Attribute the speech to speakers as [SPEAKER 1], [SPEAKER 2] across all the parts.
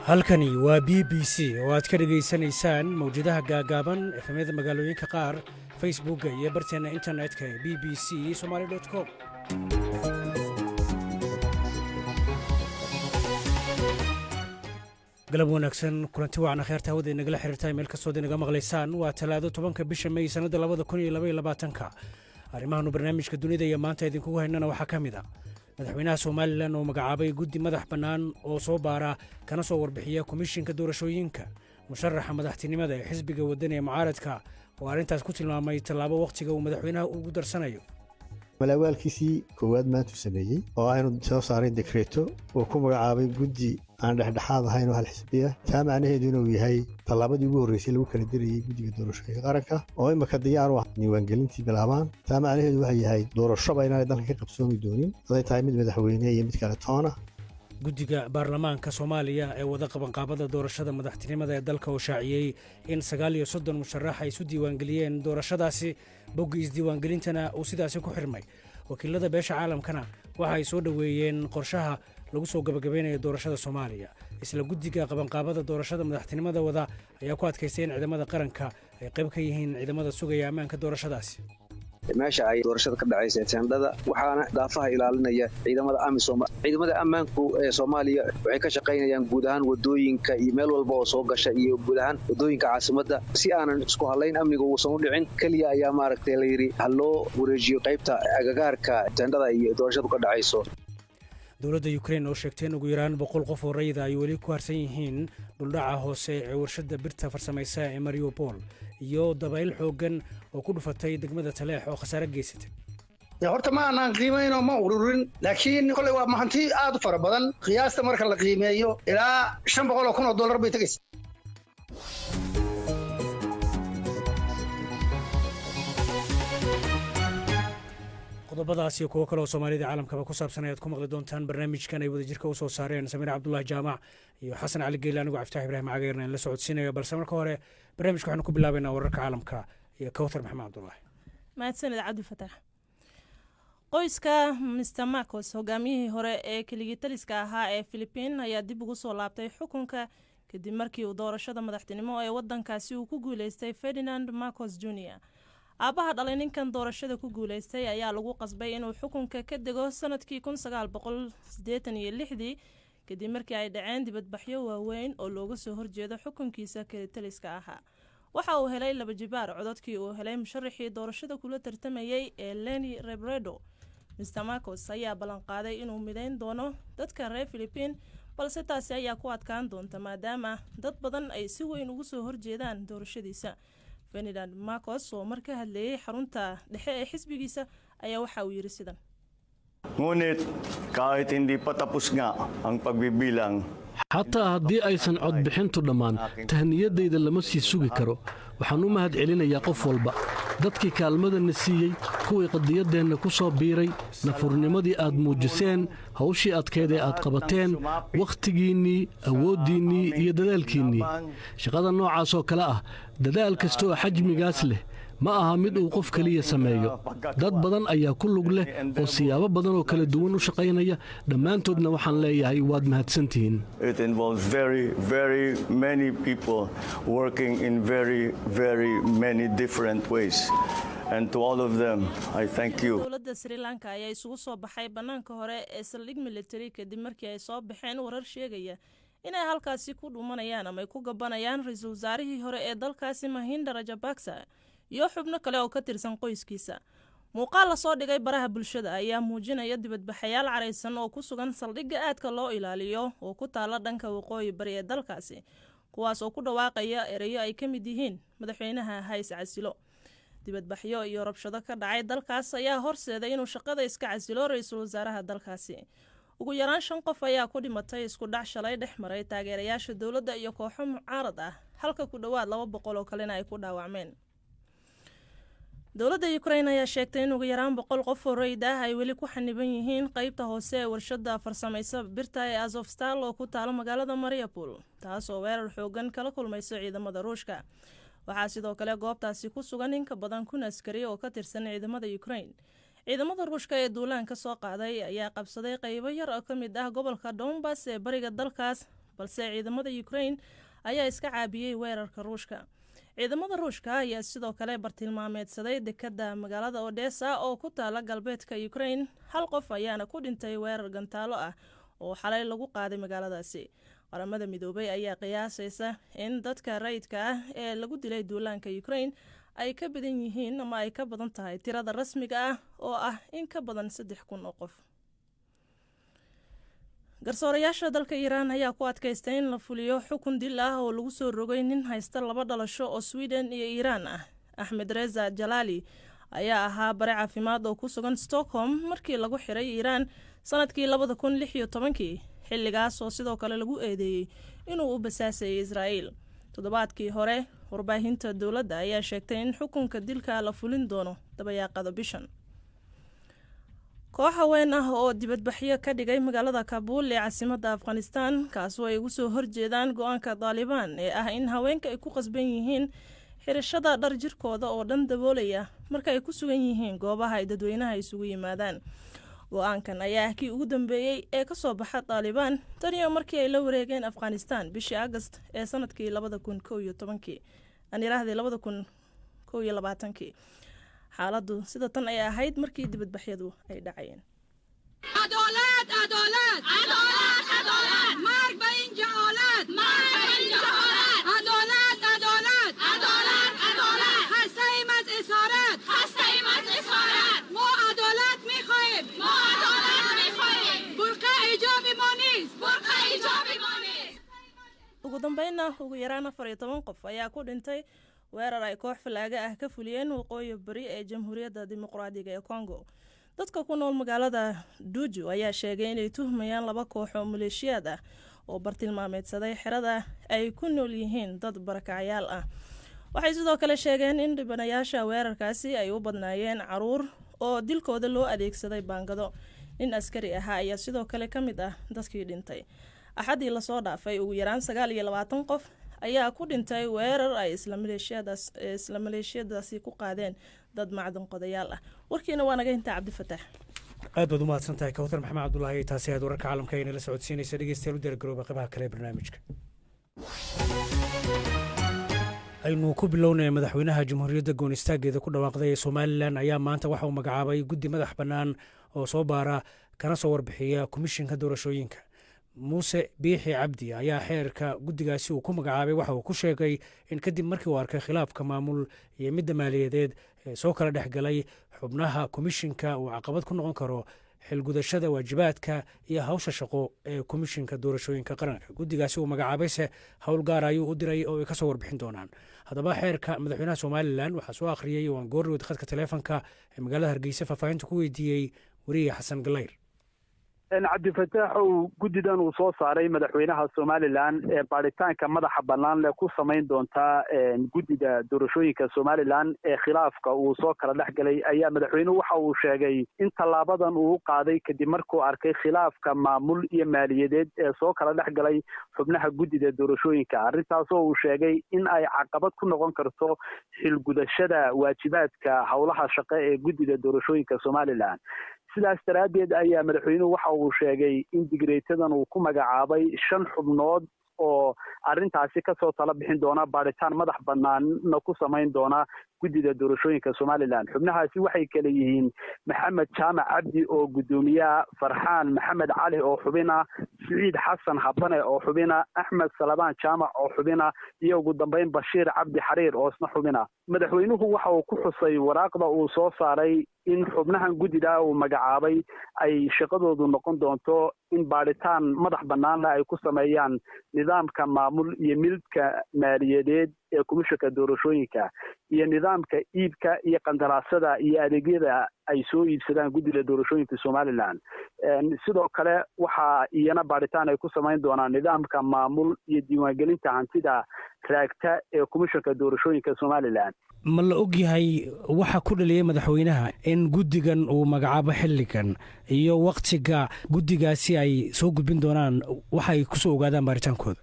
[SPEAKER 1] Halkani waa BBC oo aad ka dhegaysanaysaan mawjadaha gaagaaban, FM-yada magaalooyinka qaar, Facebooka iyo barteenna internetka ee bbcsomali.com. Galab wanaagsan, kulanti wacan, kheerta hawada inagala xiriirtaa meel kastood inaga maqlaysaan. Waa Talaado, 10-ka bisha May, sannadda 2022-ka. Arrimahaanu barnaamijka Dunida iyo Maanta idinkugu haynana waxaa ka mid a madaxweynaha Somaliland oo magacaabay guddi madax bannaan oo soo baara kana soo warbixiya komishinka doorashooyinka, musharaxa madaxtinimada ee xisbiga Waddani ee mucaaradka oo arrintaas ku tilmaamay tallaabo wakhtiga uu madaxweynaha ugu darsanayo.
[SPEAKER 2] Malaawaalkiisii koowaad maantuu sameeyey oo aynu soo saaray dekreeto uu ku magacaabay guddi aan dhexdhexaad ahayn oo hal xisbi ah. Taa macnaheedu inuu yahay tallaabadii ugu horreysay lagu kala dirayey guddiga doorashooyinka qaranka oo imika diyaar u ah diiwaangelintii bilaabaan. Taa macnaheedu waxay yahay doorashoba inaanay dalka ka qabsoomi doonin, haday tahay mid madaxweyne iyo mid kale toona.
[SPEAKER 1] Guddiga baarlamaanka Soomaaliya ee wada qabanqaabada doorashada madaxtinimada ee dalka oo shaaciyey in 39 musharax ay isu diiwaangeliyeen doorashadaasi, bogga isdiiwaangelintana uu sidaasi ku xirmay. Wakiilada beesha caalamkana waxa ay soo dhoweeyeen qorshaha lagu soo gabagabaynayo doorashada Soomaaliya. Isla guddiga qabanqaabada doorashada madaxtinimada wada ayaa ku adkaystay in ciidamada qaranka ay qayb ka yihiin ciidamada sugaya ammaanka doorashadaasi.
[SPEAKER 3] Meesha ay doorashada ka dhacaysa teendhada waxaana daafaha ilaalinaya ciidamada AMISOM. Ciidamada ammaanku ee Soomaaliya waxay ka shaqaynayaan guud ahaan wadooyinka iyo meel walba oo soo gasha iyo guud ahaan wadooyinka caasimadda, si aanan isku hadlayn amniga uusan u dhicin. Keliya ayaa maaragtay la yidhi ha loo wareejiyo qaybta agagaarka teendhada iyo doorashadu ka dhacayso.
[SPEAKER 1] Dowladda Ukrein oo sheegtay in ugu yaraan 100 qof oo rayida ay weli ku harsan yihiin dhuldhaca hoose ee warshadda birta farsamaysa ee Mariupol, iyo dabayl xooggan oo ku dhufatay degmada Taleex oo khasaare geysatay.
[SPEAKER 4] Horta ma aanaan qiimaynoo ma ururin, laakiin kolley waa hanti aad u fara badan. Qiyaasta marka la qiimeeyo ilaa $500,000 bay tegaysa.
[SPEAKER 1] Qodobadaas iyo kuwo kale oo Soomaalida caalamkaba ku saabsan ayaad ku maqli doontaan barnaamijkan ay wadajirka u soo saareen Samiir Cabdulahi Jaamac iyo Xasan Cali Geyle, anigu Caftaax Ibraahim Cageerna in la socodsiinayo. Balse marka hore barnaamijka waxaanu ku bilaabaynaa wararka caalamka iyo Kowthar Maxamed Cabdulahi.
[SPEAKER 5] Mahadsaned, Cabdifatax. Qoyska Mr Marcos, hogaamiyihii hore ee keligitaliska ahaa ee Philibiin, ayaa dib ugu soo laabtay xukunka kadib markii uu doorashada madaxtinimo ee wadankaasi uu ku guuleystay Ferdinand Marcos Junior. Aabbaha dhalay ninkan doorashada ku guuleystay ayaa lagu qasbay inuu xukunka ka dego sanadkii 1986-dii, kadib markii ay dhaceen dibadbaxyo waaweyn oo looga soo horjeedo xukunkiisa kelitaliska ahaa. Waxa uu helay laba jibaar cododkii uu helay musharaxii doorashada kula tartamayay ee Leni Rebredo. Mr Marcos ayaa ballanqaaday inuu mideyn doono dadka reer Philibiin, balse taasi ayaa ku adkaan doonta maadaama dad badan ay si weyn ugu soo horjeedaan doorashadiisa. Ferdinand Marcos oo mar ka hadleeyay xarunta dhexe ee xisbigiisa ayaa waxa uu yidhi sidan:
[SPEAKER 6] Ngunit kahit hindi pa tapos nga ang pagbibilang,
[SPEAKER 7] Xataa haddii aysan codbixintu dhammaan, tahniyadayda lama sii sugi karo. Waxaan u mahad celinayaa qof walba, dadkii kaalmadana siiyey, kuwii qadiyaddeenna ku soo biiray, nafurnimadii aad muujiseen, hawshii adkeyd ee aad qabateen, wakhtigiinnii, awooddiinnii iyo dadaalkiinnii. Shaqada noocaasoo kale ah, dadaal kasta oo xajmigaas leh, ma aha mid uu qof keliya sameeyo. Dad badan ayaa ku lug leh oo siyaabo badan oo kala duwan u shaqaynaya. Dhammaantoodna waxaan leeyahay waad mahadsantihiin.
[SPEAKER 6] it involves very, very many people working in very, very many different ways. And to all of them, I thank you.
[SPEAKER 5] Dowladda Sri Lanka ayaa isugu soo baxay bannaanka hore ee saldhig military kadib markii ay soo baxeen warar sheegaya inay halkaasi ku dhumanayaan ama ay ku gabanayaan ra-iisul wasaarihii hore ee dalkaasi Mahinda Rajapaksa iyo xubno kale oo ka tirsan qoyskiisa. Muuqaal lasoo dhigay baraha bulshada ayaa muujinaya dibadbaxayaal caraysan oo ku sugan saldhigga aadka loo ilaaliyo oo ku taala dhanka waqooyi bari ee dalkaasi, kuwaas oo ku dhawaaqaya ereyo ay ka mid yihiin "Madaxweynaha hays casilo". Dibadbaxyo iyo rabshado ka dhacay dalkaas ayaa horseeday inuu shaqada iska casilo ra-iisul wasaaraha dalkaasi. Ugu yaraan shan qof ayaa ku dhimatay isku dhac shalay dhex maray taageerayaasha dowladda iyo kooxo mucaarad ah, halka ku dhowaad 200 oo kalena ay ku dhaawacmeen. Dowladda Ukrain ayaa sheegtay in ugu yaraan 100 qof oo rayid ah ay weli ku xaniban yihiin qeybta hoose ee warshada farsamaysa birta ee Azovstal oo ku taalo magaalada Mariupol, taas oo weerar xoogan kala kulmayso ciidamada Ruushka. Waxaa sidoo kale goobtaasi ku sugan in ka badan 1000 askari oo ka tirsan ciidamada Ukrain. Ciidamada Ruushka ee duulaan ka soo qaaday ayaa qabsaday qeybo yar oo ka mid ah gobolka Donbas ee bariga dalkaas. Balse ciidamada Ukrain ayaa iska caabiyey weerarka Ruushka. Ciidamada Ruushka ayaa sidoo kale bartilmaameedsaday dekadda magaalada Odessa oo ku taala galbeedka Ukrain. Hal qof ayaana ku dhintay weerar gantaalo ah oo xalay lagu qaaday magaaladaasi. Qaramada Midoobay ayaa qiyaasaysa in dadka rayidka ah ee lagu dilay duulaanka Ukrain ay ka badan yihiin ama ay ka badan tahay tirada rasmiga ah oo ah in ka badan 3000 oo qof. Garsoorayaasha dalka Iiraan ayaa ku adkaystay in la fuliyo xukun dil ah oo lagu soo rogay nin haysta laba dhalasho oo Sweden iyo Iiraan ah. Axmed Reza Jalaali ayaa ahaa bare caafimaad oo ku sugan Stockholm markii lagu xiray Iiraan sanadkii 2016-kii, xilligaas oo sidoo kale lagu eedeeyey inuu u basaasayay Israa'iil. Toddobaadkii hore, warbaahinta dowladda ayaa sheegtay in xukunka dilka la fulin doono dabayaaqada bishan. Koox haween ah oo dibadbaxyo ka dhigay magaalada Kabuul ee caasimadda Afghanistan, kaasoo ay ugu soo horjeedaan go-aanka Daalibaan ee ah in haweenka ay ku qasban yihiin xirashada dhar jirkooda oo dhan daboolaya marka ay ku sugan yihiin goobaha ay dadweynaha isugu yimaadaan. Go-aankan ayaa ah kii ugu dambeeyey ee kasoo baxa Daalibaan taniyo markii ay la wareegeen Afghanistan bishii Agast ee sanadkii 2011-kii, aan iraahdii 2021-kii. Xaaladdu sida tan ay ahayd markii dibadbaxyadu ay dhacayeen.
[SPEAKER 8] عدالت، عدالت، عدالت، عدالت، مرگ به این جهالت، مرگ به این جهالت، عدالت، عدالت، عدالت، عدالت، خسته ایم از اسارت، خسته ایم از اسارت، ما عدالت میخواهیم، ما عدالت میخواهیم، برقع حجاب ما نیست، برقع حجاب ما نیست.
[SPEAKER 5] Ugu dambeynna, ugu yaraan 14 qof ayaa ku dhintay weerar ay koox fallaaga ah ka fuliyeen waqooyi bari ee Jamhuuriyadda Dimuqraadiga ee Congo. Dadka ku nool magaalada Duju ayaa sheegay inay tuhmayaan laba koox oo maleeshiyaad ah oo bartilmaameedsaday xerada ay ku nool yihiin dad barakacyaal ah. Waxay sidoo kale sheegeen in dhibanayaasha weerarkaasi ay u badnaayeen caruur oo dilkooda loo adeegsaday baangado. Nin askari ahaa ayaa sidoo kale ka mid ah dadkii dhintay. Axaddii lasoo dhaafay, ugu yaraan 29 qof ayaa ku dhintay weerar ay isla maleeshiyadaasi ku qaadeen dad macdan qodayaal ah. Warkiina waa naga intaa, Cabdifataax.
[SPEAKER 1] Aad baad u mahadsan tahay, Kawtar Maxamed Cabdulaahi. Taasi aad wararka caalamka ay nala socodsiinaysa. Dhegeystayaal, u diyaargarooba qaybaha kale ee barnaamijka. Aynu ku bilownay. Madaxweynaha Jamhuuriyadda goonistaaggeeda ku dhawaaqday ee Somaliland ayaa maanta waxa uu magacaabay guddi madax bannaan oo soo baara kana soo warbixiya komishinka doorashooyinka. Muuse Biixi Cabdi ayaa xeerka guddigaasi uu ku magacaabay waxa uu ku sheegay in kadib markii uu arkay khilaafka maamul iyo midda maaliyadeed ee soo kala dhex galay xubnaha komishinka uu caqabad ku noqon karo xilgudashada waajibaadka iyo hawsha shaqo ee Komishinka Doorashooyinka Qaranka. Guddigaasi uu magacaabayse howl gaar ayuu u diray oo ay kasoo warbixin doonaan. Haddaba, xeerka madaxweynaha Somaliland waxaa soo akhriyey oo aan goorrood khadka taleefonka ee magaalada Hargeysa faahfaahinta ku weydiiyey weriye Xasan Galayr.
[SPEAKER 9] Cabdifataaxow, guddidan uu soo saaray madaxweynaha Somaliland ee baadhitaanka madaxa bannaan leh ku samayn doontaa guddida doorashooyinka Somaliland ee khilaafka uu soo kala dhex galay ayaa madaxweynuhu waxa uu sheegay in tallaabadan uu u qaaday kadib markuu arkay khilaafka maamul iyo maaliyadeed ee soo kala dhex galay xubnaha guddida doorashooyinka, arrintaasoo uu sheegay in ay caqabad ku noqon karto xilgudashada waajibaadka howlaha shaqo ee guddida doorashooyinka Somaliland. Sidaas daraaddeed ayaa madaxweynuhu waxa uu sheegay in digreetadan uu ku magacaabay shan xubnood oo arrintaasi kasoo tala bixin doona, baadhitaan madax bannaanna ku samayn doona guddida doorashooyinka Somaliland. Xubnahaasi waxay kale yihiin Maxamed Jaamac Cabdi oo guddoomiyaha, Farxaan Maxamed Cali oo xubina, Siciid Xasan Habane oo xubina, Axmed Salabaan Jaamac oo xubina iyo ugu dambeyn Bashiir Cabdi Xariir oo isna xubina. Madaxweynuhu waxa uu ku xusay waraaqda uu soo saaray in xubnahan guddida uu magacaabay ay shaqadoodu noqon doonto in baadhitaan madax bannaanna ay ku sameeyaan nidaamka maamul iyo midka maaliyadeed ee komishanka doorashooyinka iyo nidaamka iibka iyo qandaraasada iyo adeegyada ay soo iibsadaan guddida doorashooyinka Somaliland. Sidoo kale, waxaa iyana baadhitaan ay ku samayn doonaan nidaamka maamul iyo diiwaangelinta hantida. raagta ee komishanka doorashooyinka Somalilan.
[SPEAKER 1] Ma la og yahay waxa ku dhaliyay madaxweynaha in guddigan uu magacaabo xilligan iyo waktiga guddigaasi ay soo gudbin doonaan waxay kusoo ogaadaan baaritaankooda?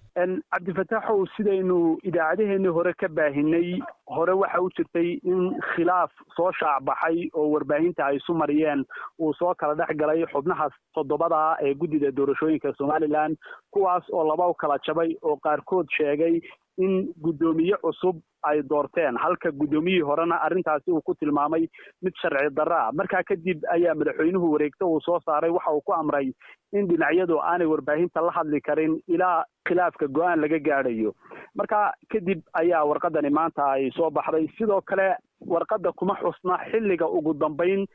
[SPEAKER 9] Cabdifataaxow, sidaynu idaacadaheenii hore ka baahinay, hore waxa u jirtay in khilaaf soo shaacbaxay oo warbaahinta ay isu mariyeen uu soo kala dhex galay xubnaha toddobada ee guddida doorashooyinka Somalilan, kuwaas oo laba u kala jabay oo qaarkood sheegay in guddoomiye cusub ay doorteen, halka guddoomiyihii horena arrintaasi uu ku tilmaamay mid sharci darro ah. Markaa kadib ayaa madaxweynuhu wareegto uu soo saaray waxa uu ku amray in dhinacyadu aanay warbaahinta la hadli karin ilaa khilaafka go-aan laga gaadhayo. Marka kadib ayaa warqadani maanta ay soo baxday. Sidoo kale warqadda kuma xusna xilliga ugu dambayn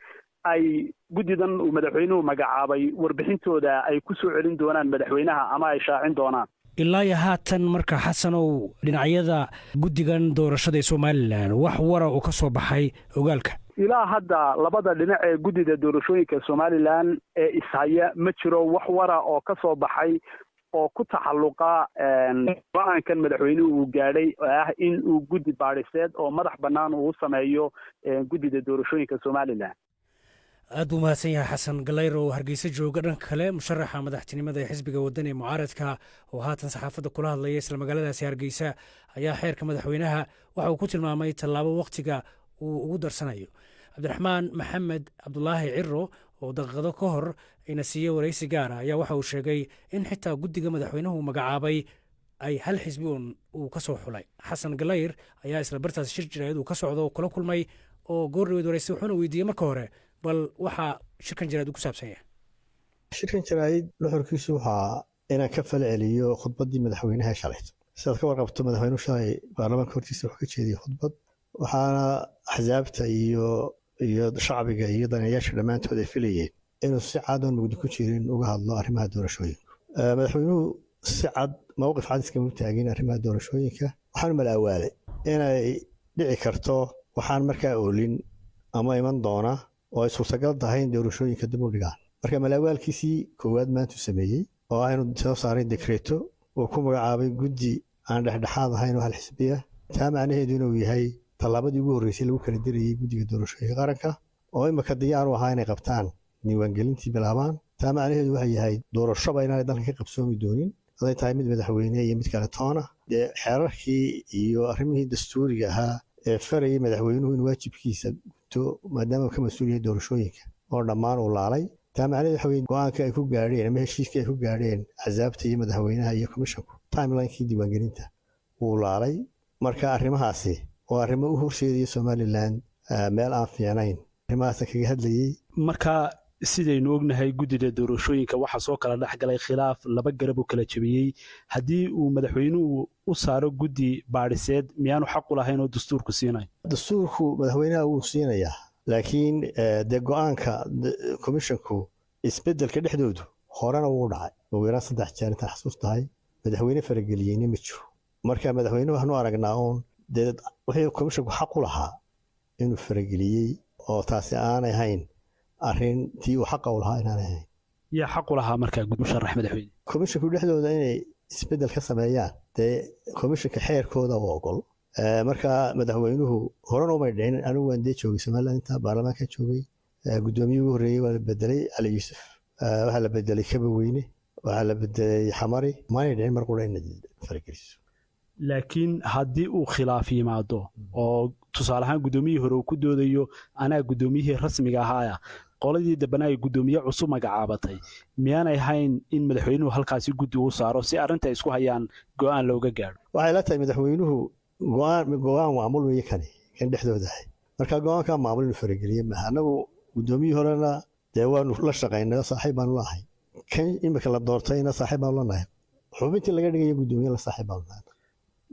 [SPEAKER 9] ay guddidan uu madaxweynuhu magacaabay warbixintooda ay ku soo celin doonaan madaxweynaha ama ay shaacin doonaan.
[SPEAKER 1] Ilaa iyo haatan marka, Xasanow, dhinacyada guddigan doorashada ee Somalilan wax wara uu ka soo baxay ogaalka?
[SPEAKER 9] Ilaa hadda labada dhinac ee guddida doorashooyinka Somalilan ee ishaya ma jiro wax wara oo ka soo baxay oo ku taxalluqa go-aankan madaxweynuhu uu gaadhay oo ah in uu guddi baadhiseed oo madax bannaan uu sameeyo guddida doorashooyinka Somalilan.
[SPEAKER 1] Aad buu mahadsan yahay Xasan Galayr oo Hargeysa jooga. Dhanka kale, musharaxa madaxtinimada ee xisbiga Wadani ee mucaaradka oo haatan saxaafadda kula hadlaya isla magaaladaasi Hargeysa ayaa xeerka madaxweynaha waxa uu ku tilmaamay tallaabo wakhtiga uu ugu darsanayo. Cabdiraxmaan Maxamed Cabdulaahi Ciro oo daqiiqado ka hor ina siiyey waraysi gaara ayaa waxa uu sheegay in xitaa guddiga madaxweynuhu magacaabay ay hal xisbi uun uu ka soo xulay. Xasan Galayr ayaa isla bartaas shir jiraayad uu ka socdo kula kulmay oo goordhaweed waraystay, wuxuuna weydiiyey marka hore bal waxaa shirkan jaraa'id uu ku saabsan yahay.
[SPEAKER 2] Shirkan jaraa'id nuxurkiisu waxaa inaan ka fal celiyo khudbaddii madaxweynaha shalayto. Sidaad ka warqabto, madaxweynuhu shalay baarlamaanka hortiisa wuxuu ka jeediyey khudbad, waxaana axsaabta iyo shacbiga iyo daneeyaasha dhammaantood ay filayeen inuu si cad oon mugdi ku jirin uga hadlo arrimaha doorashooyinka. Madaxweynuhu si cad mowqif cad iskama taagin arrimaha doorashooyinka. Waxaanu mala awaalay inay dhici karto waxaan markaa oolin ama iman doona oo ay suurtagal tahay in doorashooyinka dib u dhigaan. Marka malaawaalkiisii koowaad maantuu sameeyey oo aynu soo saaray dekreeto uu ku magacaabay guddi aan dhexdhexaad ahayn oo hal xisbi ah, taa macnaheedu inuu yahay tallaabadii ugu horreysay lagu kala dirayay guddiga doorashooyinka qaranka oo imika diyaar u ahaa inay qabtaan diiwaangelintii bilaabaan. Taa macnaheedu waxay yahay doorashoba inaanay dalka ka qabsoomi doonin, haday tahay mid madaxweyne iyo mid kale toona. Dee xeerarkii iyo arrimihii dastuuriga ahaa ee farayay madaxweynuhu in waajibkiisa guto maadaama uu ka mas-uul yahay doorashooyinka oo dhammaan uu laalay. Taa macnaheedu waxa weye go-aanka ay ku gaadheen ama heshiiskii ay ku gaadheen axsaabta iyo madaxweynaha iyo komishanku timelinekii diiwaangelinta wuu laalay. Marka arrimahaasi oo arrimo u horseedaya Somalilan meel aan fiicnayn, arrimahaasa kaga hadlayey.
[SPEAKER 10] Marka sidaynu ognahay, guddida doorashooyinka waxaa soo kala dhex galay khilaaf laba garab u kala jebiyey. Haddii uu madaxweynuhu u saaro guddi baadhiseed, miyaanu xaq u lahayn oo dastuurku siinayo?
[SPEAKER 2] Dastuurku madaxweynaha wuu siinayaa, laakiin dee go-aanka komishanku isbeddelka dhexdoodu horena wuu dhacay ugu yaraan 3 jeer intaan xasuus tahay, madaxweyne farageliyeyna ma jiro. Marka madaxweyne waxaanu aragnaa uun dee wixii komishanku xaq u lahaa inuu farageliyey oo taasi aanay ahayn arrin tii uu xaqa u lahaa inaanay ahayn.
[SPEAKER 10] Yaa xaq u lahaa markaa, musharax madaxweyne?
[SPEAKER 2] Komishanku dhexdooda inay isbeddel ka sameeyaan dee komishanka xeerkooda u ogol. Marka madaxweynuhu horena umay dhicin. Anigu waan dee joogay Somaliland inta baarlamaanka joogay. Guddoomiyihii ugu horreeyey waa la bedelay, Cali Yuusuf, waxaa la bedelay Kabaweyne, waxaa la bedelay Xamari. Maanay dhicin mar qura inaad farageliso.
[SPEAKER 10] Laakiin haddii uu khilaaf yimaado oo tusaale ahaan guddoomiyihii hore uu ku doodayo anaa guddoomiyihii rasmiga ahaaya, qoladii dambena ay guddoomiye cusub magacaabatay, miyaanay ahayn in madaxweynuhu halkaasi guddi uu saaro si arrinta ay isku hayaan go-aan looga gaadho?
[SPEAKER 2] Waxay la tahay madaxweynuhu go-aan maamul weeye kani kan dhexdooda ahay. Marka go-aanka maamul inuu farageliye maaha. Annagu guddoomiyihii horena dee waanu la shaqaynay oo saaxiib baanu la ahay, kan imika la doortayna saaxiib baanu la nahay, xubintii laga dhigayo guddoomiye la saaxiib baanu nahay.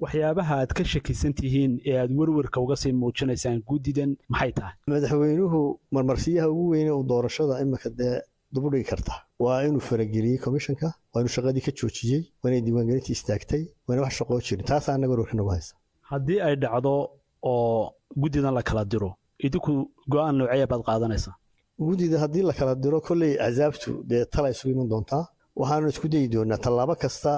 [SPEAKER 10] Waxyaabaha aad ka shakisan tihiin ee aad werwerka uga sii muujinaysaan guddidan maxay tahay?
[SPEAKER 2] Madaxweynuhu marmarsiyaha ugu weyne uu doorashada imika dee dubudhigi karta waa inuu farageliyey komishanka, waa inuu shaqadii ka joojiyey, waa inay diiwaangelintii istaagtay, waa inay wax shaqoo jirin. Taasaa annaga warwarka nagu haysa.
[SPEAKER 10] Haddii ay dhacdo oo guddidan la kala diro, idinku go-aan noocee baad qaadanaysaa?
[SPEAKER 2] Guddida haddii la kala diro, kolley axsaabtu dee tala isugu iman doontaa. Waxaanu isku dayi doonaa tallaabo kasta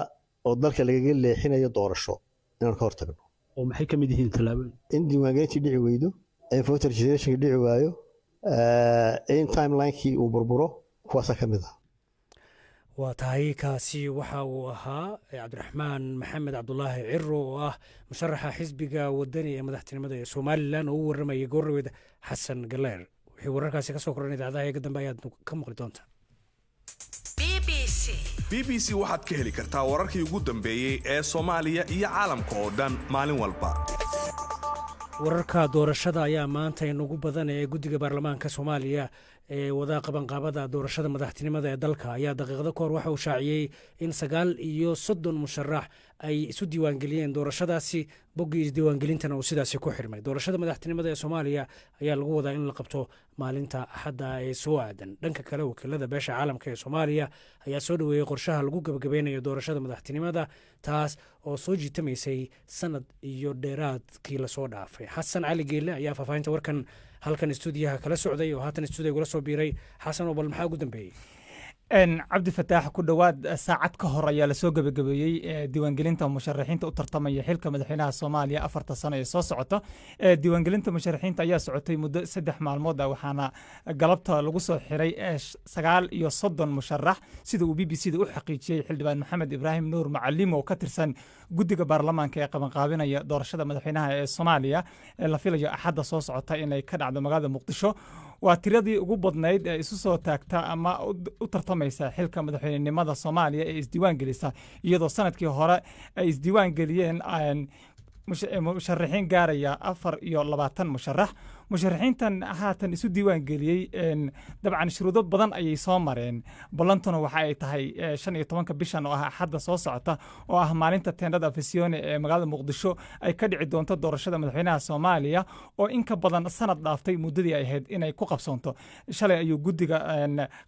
[SPEAKER 2] oo dalka lagaga leexinayo doorasho. Inaan ka hortagno.
[SPEAKER 10] Oo maxay ka mid yihiin tallaabooyin?
[SPEAKER 2] In diiwaangelintii dhici weydo, in voter registrationkii dhici waayo, in timelinekii uu burburo, kuwaasaa ka mid ah.
[SPEAKER 1] Waa tahay, kaasi waxa uu ahaa Cabdiraxmaan Maxamed Cabdulaahi Ciro, oo ah musharaxa xisbiga Wadani ee madaxtinimada ee Somaliland, oo u waramayay goorraweed Xasan Galeer. Wixii wararkaasi ka soo kordhan idaacadaha eega dambe ayaad ka maqli doontaa.
[SPEAKER 11] BBC waxaad ka heli kartaa wararkii ugu dambeeyey ee Soomaaliya iyo caalamka oo dhan maalin walba.
[SPEAKER 1] Wararka doorashada ayaa maanta inugu badan ee guddiga baarlamaanka Soomaaliya ee wada qabanqaabada doorashada madaxtinimada ee dalka ayaa daqiiqado kahor waxa uu shaaciyey in 39 musharax ay isu diiwaangeliyeen doorashadaasi, boggii isdiiwaangelintana uu sidaasi ku xirmay. Doorashada madaxtinimada ee Soomaaliya ayaa lagu wadaa in la qabto maalinta Axadda ee soo aadan. Dhanka kale, wakiilada beesha caalamka ee Soomaaliya ayaa soo dhoweeyey qorshaha lagu gebagabeynayo doorashada madaxtinimada, taas oo soo jiitamaysay sanad iyo dheeraadkii lasoo dhaafay. Xasan Cali Geelle ayaa faahfaahinta warkan halkan istuudiyaha kala socday oo haatan istuudiya gula soo biiray. Xasan, oo bal maxaa ugu dambeeyey?
[SPEAKER 12] Cabdi Fataax, ku dhowaad saacad ka hor ayaa lasoo gebagabeeyey diiwaangelinta musharaxiinta u tartamaya xilka madaxweynaha Soomaaliya 4ta sano ee soo socota. Diiwaangelinta musharaxiinta ayaa socotay muddo 3 maalmood ah, waxaana galabta lagu soo xiray 39 musharax, sida uu BBC da u xaqiijiyey xildhibaan Maxamed Ibraahim Nuur Macalim, oo ka tirsan guddiga baarlamaanka ee qabanqaabinaya doorashada madaxweynaha ee Soomaaliya ee la filayo Axadda soo socota inay ka dhacdo magaalada Muqdisho. Waa tiradii ugu badnayd ee isu soo taagta ama u tartamaysa xilka madaxweynenimada Soomaaliya ee isdiiwaan gelisa, iyadoo sanadkii hore ay isdiiwaan geliyeen musharaxiin gaaraya 24 musharax. Musharaxiintan haatan isu diiwaan geliyey dabcan shuruudo badan ayay soo mareen. Ballantuna waxa ay tahay 15-ka bishan, oo ah Axadda soo socota, oo ah maalinta teendhada Afisyoone ee magaalada Muqdisho ay ka dhici doonto doorashada madaxweynaha Soomaaliya, oo in ka badan sanad dhaaftay muddadii ay ahayd inay ku qabsoonto. Shalay ayuu guddiga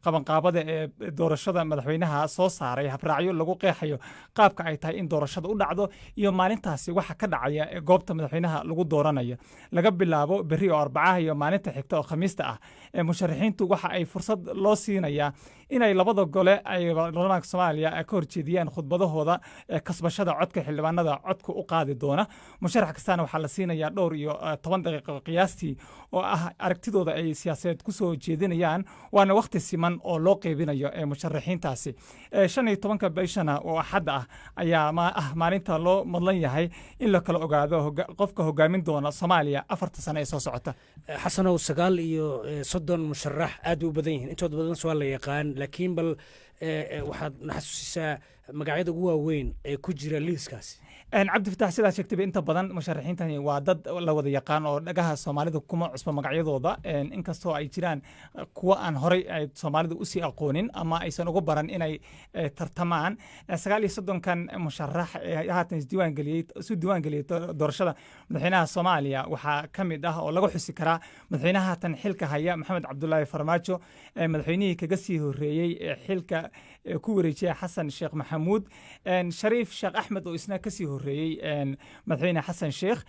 [SPEAKER 12] qabanqaabada ee doorashada madaxweynaha soo saaray habraacyo lagu qeexayo qaabka ay tahay in doorashada u dhacdo iyo maalintaasi waxa ka dhacaya ee goobta madaxweynaha lagu dooranayo. Laga bilaabo berri oo Arbacaha iyo maalinta xigta oo Khamiista ah ee musharaxiintu waxa ay fursad loo siinayaa inay labada gole ay baarlamaanka Soomaaliya ka horjeediyaan khudbadahooda kasbashada codka xildhibaanada codka u qaadi doona. Musharax kastana waxaa la siinayaa dhowr iyo toban daqiiqo qiyaastii oo ah aragtidooda ay siyaasadeed kusoo jeedinayaan, waana wakhti siman oo loo qeybinayo musharaxiintaasi. 15-ka bishana oo Axadda ah ayaa ah maalinta loo madlan yahay in la kala ogaado qofka hogaamin doona Soomaaliya 4ta sano ee soo socota.
[SPEAKER 1] Xasanow, 39 musharax aad bay u badan yihiin, intooda badan waa la yaqaan, laakiin bal waxaad na xasuusisaa magacyada ugu waaweyn ee ku jira liiskaasi.
[SPEAKER 12] Cabdifatax, sidaa sheegtayba, inta badan musharaxiintani waa dad la wada yaqaan oo dhagaha Soomaalida kuma cusbo magacyadooda, inkastoo ay jiraan kuwa aan horey ay Soomaalida usii aqoonin ama aysan ugu baran inay tartamaan. 39-kan musharax ee haatan isdiiwaan geliyey, isu diiwaan geliyey doorashada madaxweynaha Soomaaliya, waxaa ka mid ah oo laga xusi karaa madaxweynaha haatan xilka haya, Maxamed Cabdulaahi Farmaajo, madaxweynihii kaga sii horreeyey ee xilka ku wareejiyay, Xasan Sheekh Maxamuud, Shariif Sheekh Axmed oo isna kasii horreeyey madaxweyne Xasan Sheekh,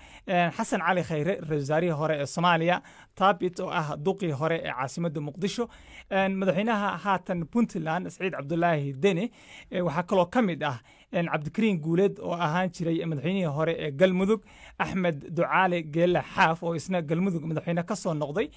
[SPEAKER 12] Xasan Cali Khayre, ra-iisul wasaarihii hore ee Soomaaliya, Taabit oo ah duqii hore ee caasimadda Muqdisho, madaxweynaha haatan Puntland, Saciid Cabdulaahi Deni. Waxaa kaloo ka mid ah Cabdikariin Guuleed oo ahaan jiray madaxweynihii hore ee Galmudug, Axmed Ducaale Geelle Xaaf oo isna Galmudug madaxweyne ka soo noqday.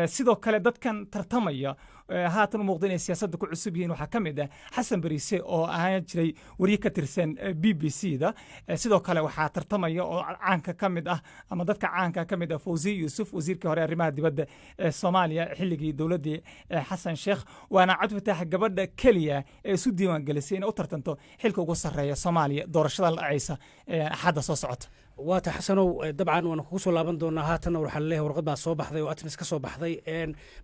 [SPEAKER 12] Sidoo kale dadkan tartamaya haatan u muuqda inay siyaasadda ku cusub yihiin waxaa ka mid ah Xasan Bariise oo ahaan jiray wariye ka tirsan BBC da. Sidoo kale waxaa tartamaya oo caanka ka mid ah ama dadka caanka ka mid ah Fawzi Yuusuf, wasiirkii hore arrimaha dibadda ee Soomaaliya xilligii dowladdii Xasan Sheekh, waana, Cabdifataax, gabadha keliya ee isu diiwaan gelisay inay u tartanto xilka ugu sarreeya Soomaaliya doorashada la dhacaysa Axadda soo socota.
[SPEAKER 1] Waata, Xasanow, dabcan waana kugu soo laaban doonaa. Haatanna waxaa laleeyahay warqad baa soo baxday oo ATMIS ka soo baxday,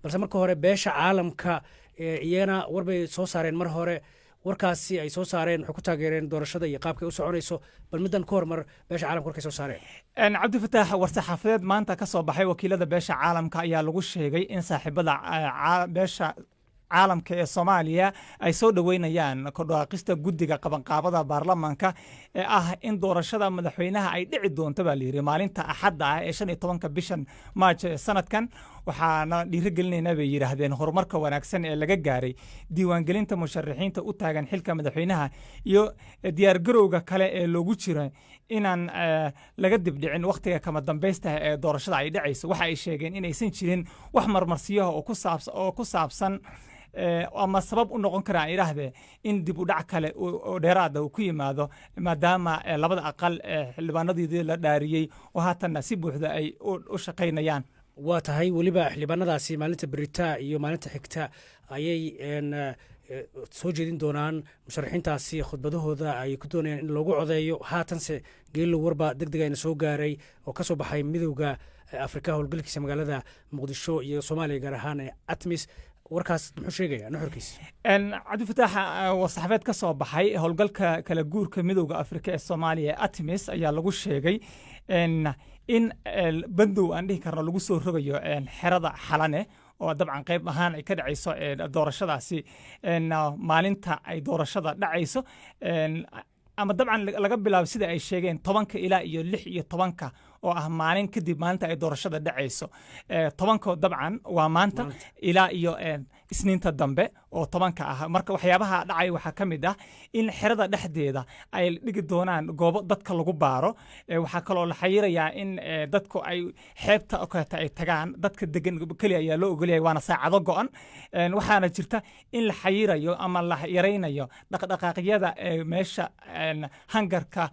[SPEAKER 1] balse marka hore beesha caalamka iyana war bay soo saareen mar hore. Warkaasi ay soo saareen waxay ku taageereen doorashada iyo qaabkay u soconayso. Bal middan ka hormar, beesha caalamka warkay soo saareen.
[SPEAKER 12] Cabdifataax, war-saxaafadeed maanta ka soo baxay wakiilada beesha caalamka ayaa lagu sheegay in saaxiibada beesha caalamka ee Soomaaliya ay soo dhoweynayaan kordhaaqista guddiga qabanqaabada baarlamaanka ee ah in doorashada madaxweynaha ay dhici doonto, baa layidhi, maalinta Axadda ah ee 15-ka bishan Maajo ee sanadkan. Waxaana dhiirigelinaynaa, bay yidhaahdeen, horumarka wanaagsan ee laga gaaray diiwaangelinta musharaxiinta u taagan xilka madaxweynaha iyo diyaargarowga kale ee loogu jiro inaan laga dibdhicin wakhtiga kama dambaystaha ee doorashada ay dhacayso. Waxa ay sheegeen inaysan jirin wax marmarsiyaha oo ku saabsan ama sabab u noqon kara, aan idhaahdee, in dib u dhac kale oo dheeraada uu ku yimaado, maadaama labada aqal xildhibaanadoodii la dhaariyey oo haatanna si buuxda ay u shaqaynayaan.
[SPEAKER 1] Waa tahay. Weliba xildhibaanadaasi maalinta berita iyo maalinta xigta ayay soo jeedin doonaan musharaxiintaasi khudbadahooda ay ku doonayaan in loogu codeeyo. Haatanse, Geelo, warba deg deg ayna soo gaaray oo ka soo baxay Midowda Afrika howlgalkiisa magaalada Muqdisho iyo Soomaaliya, gaar ahaan ee ATMIS. Warkaas muxuu sheegayaa nuxurkiis?
[SPEAKER 12] Cabdifataax, war-saxaafeed ka soo baxay howlgalka kala guurka Midowda Afrika ee Soomaaliya ee ATMIS ayaa lagu sheegay in bandow aan dhihi karno lagu soo rogayo xerada Xalane, oo dabcan qayb ahaan ay ka dhacayso doorashadaasi, maalinta ay doorashada dhacayso, ama dabcan laga bilaabo, sida ay sheegeen, 10-ka ilaa iyo 16-ka, oo ah maalin kadib maalinta ay doorashada dhacayso. 10-ka dabcan waa maanta ilaa iyo Isniinta dambe oo 10-ka ah. Marka waxyaabaha dhacay waxaa ka mid ah in xerada dhexdeeda ay dhigi doonaan goobo dadka lagu baaro. Waxaa kaloo la xayirayaa in dadku ay xeebta oo kaleeta ay tagaan. Dadka degan keliya ayaa loo ogolyahay, waana saacado go'an. Waxaana jirta in la xayirayo ama la yaraynayo dhaqdhaqaaqyada meesha hangarka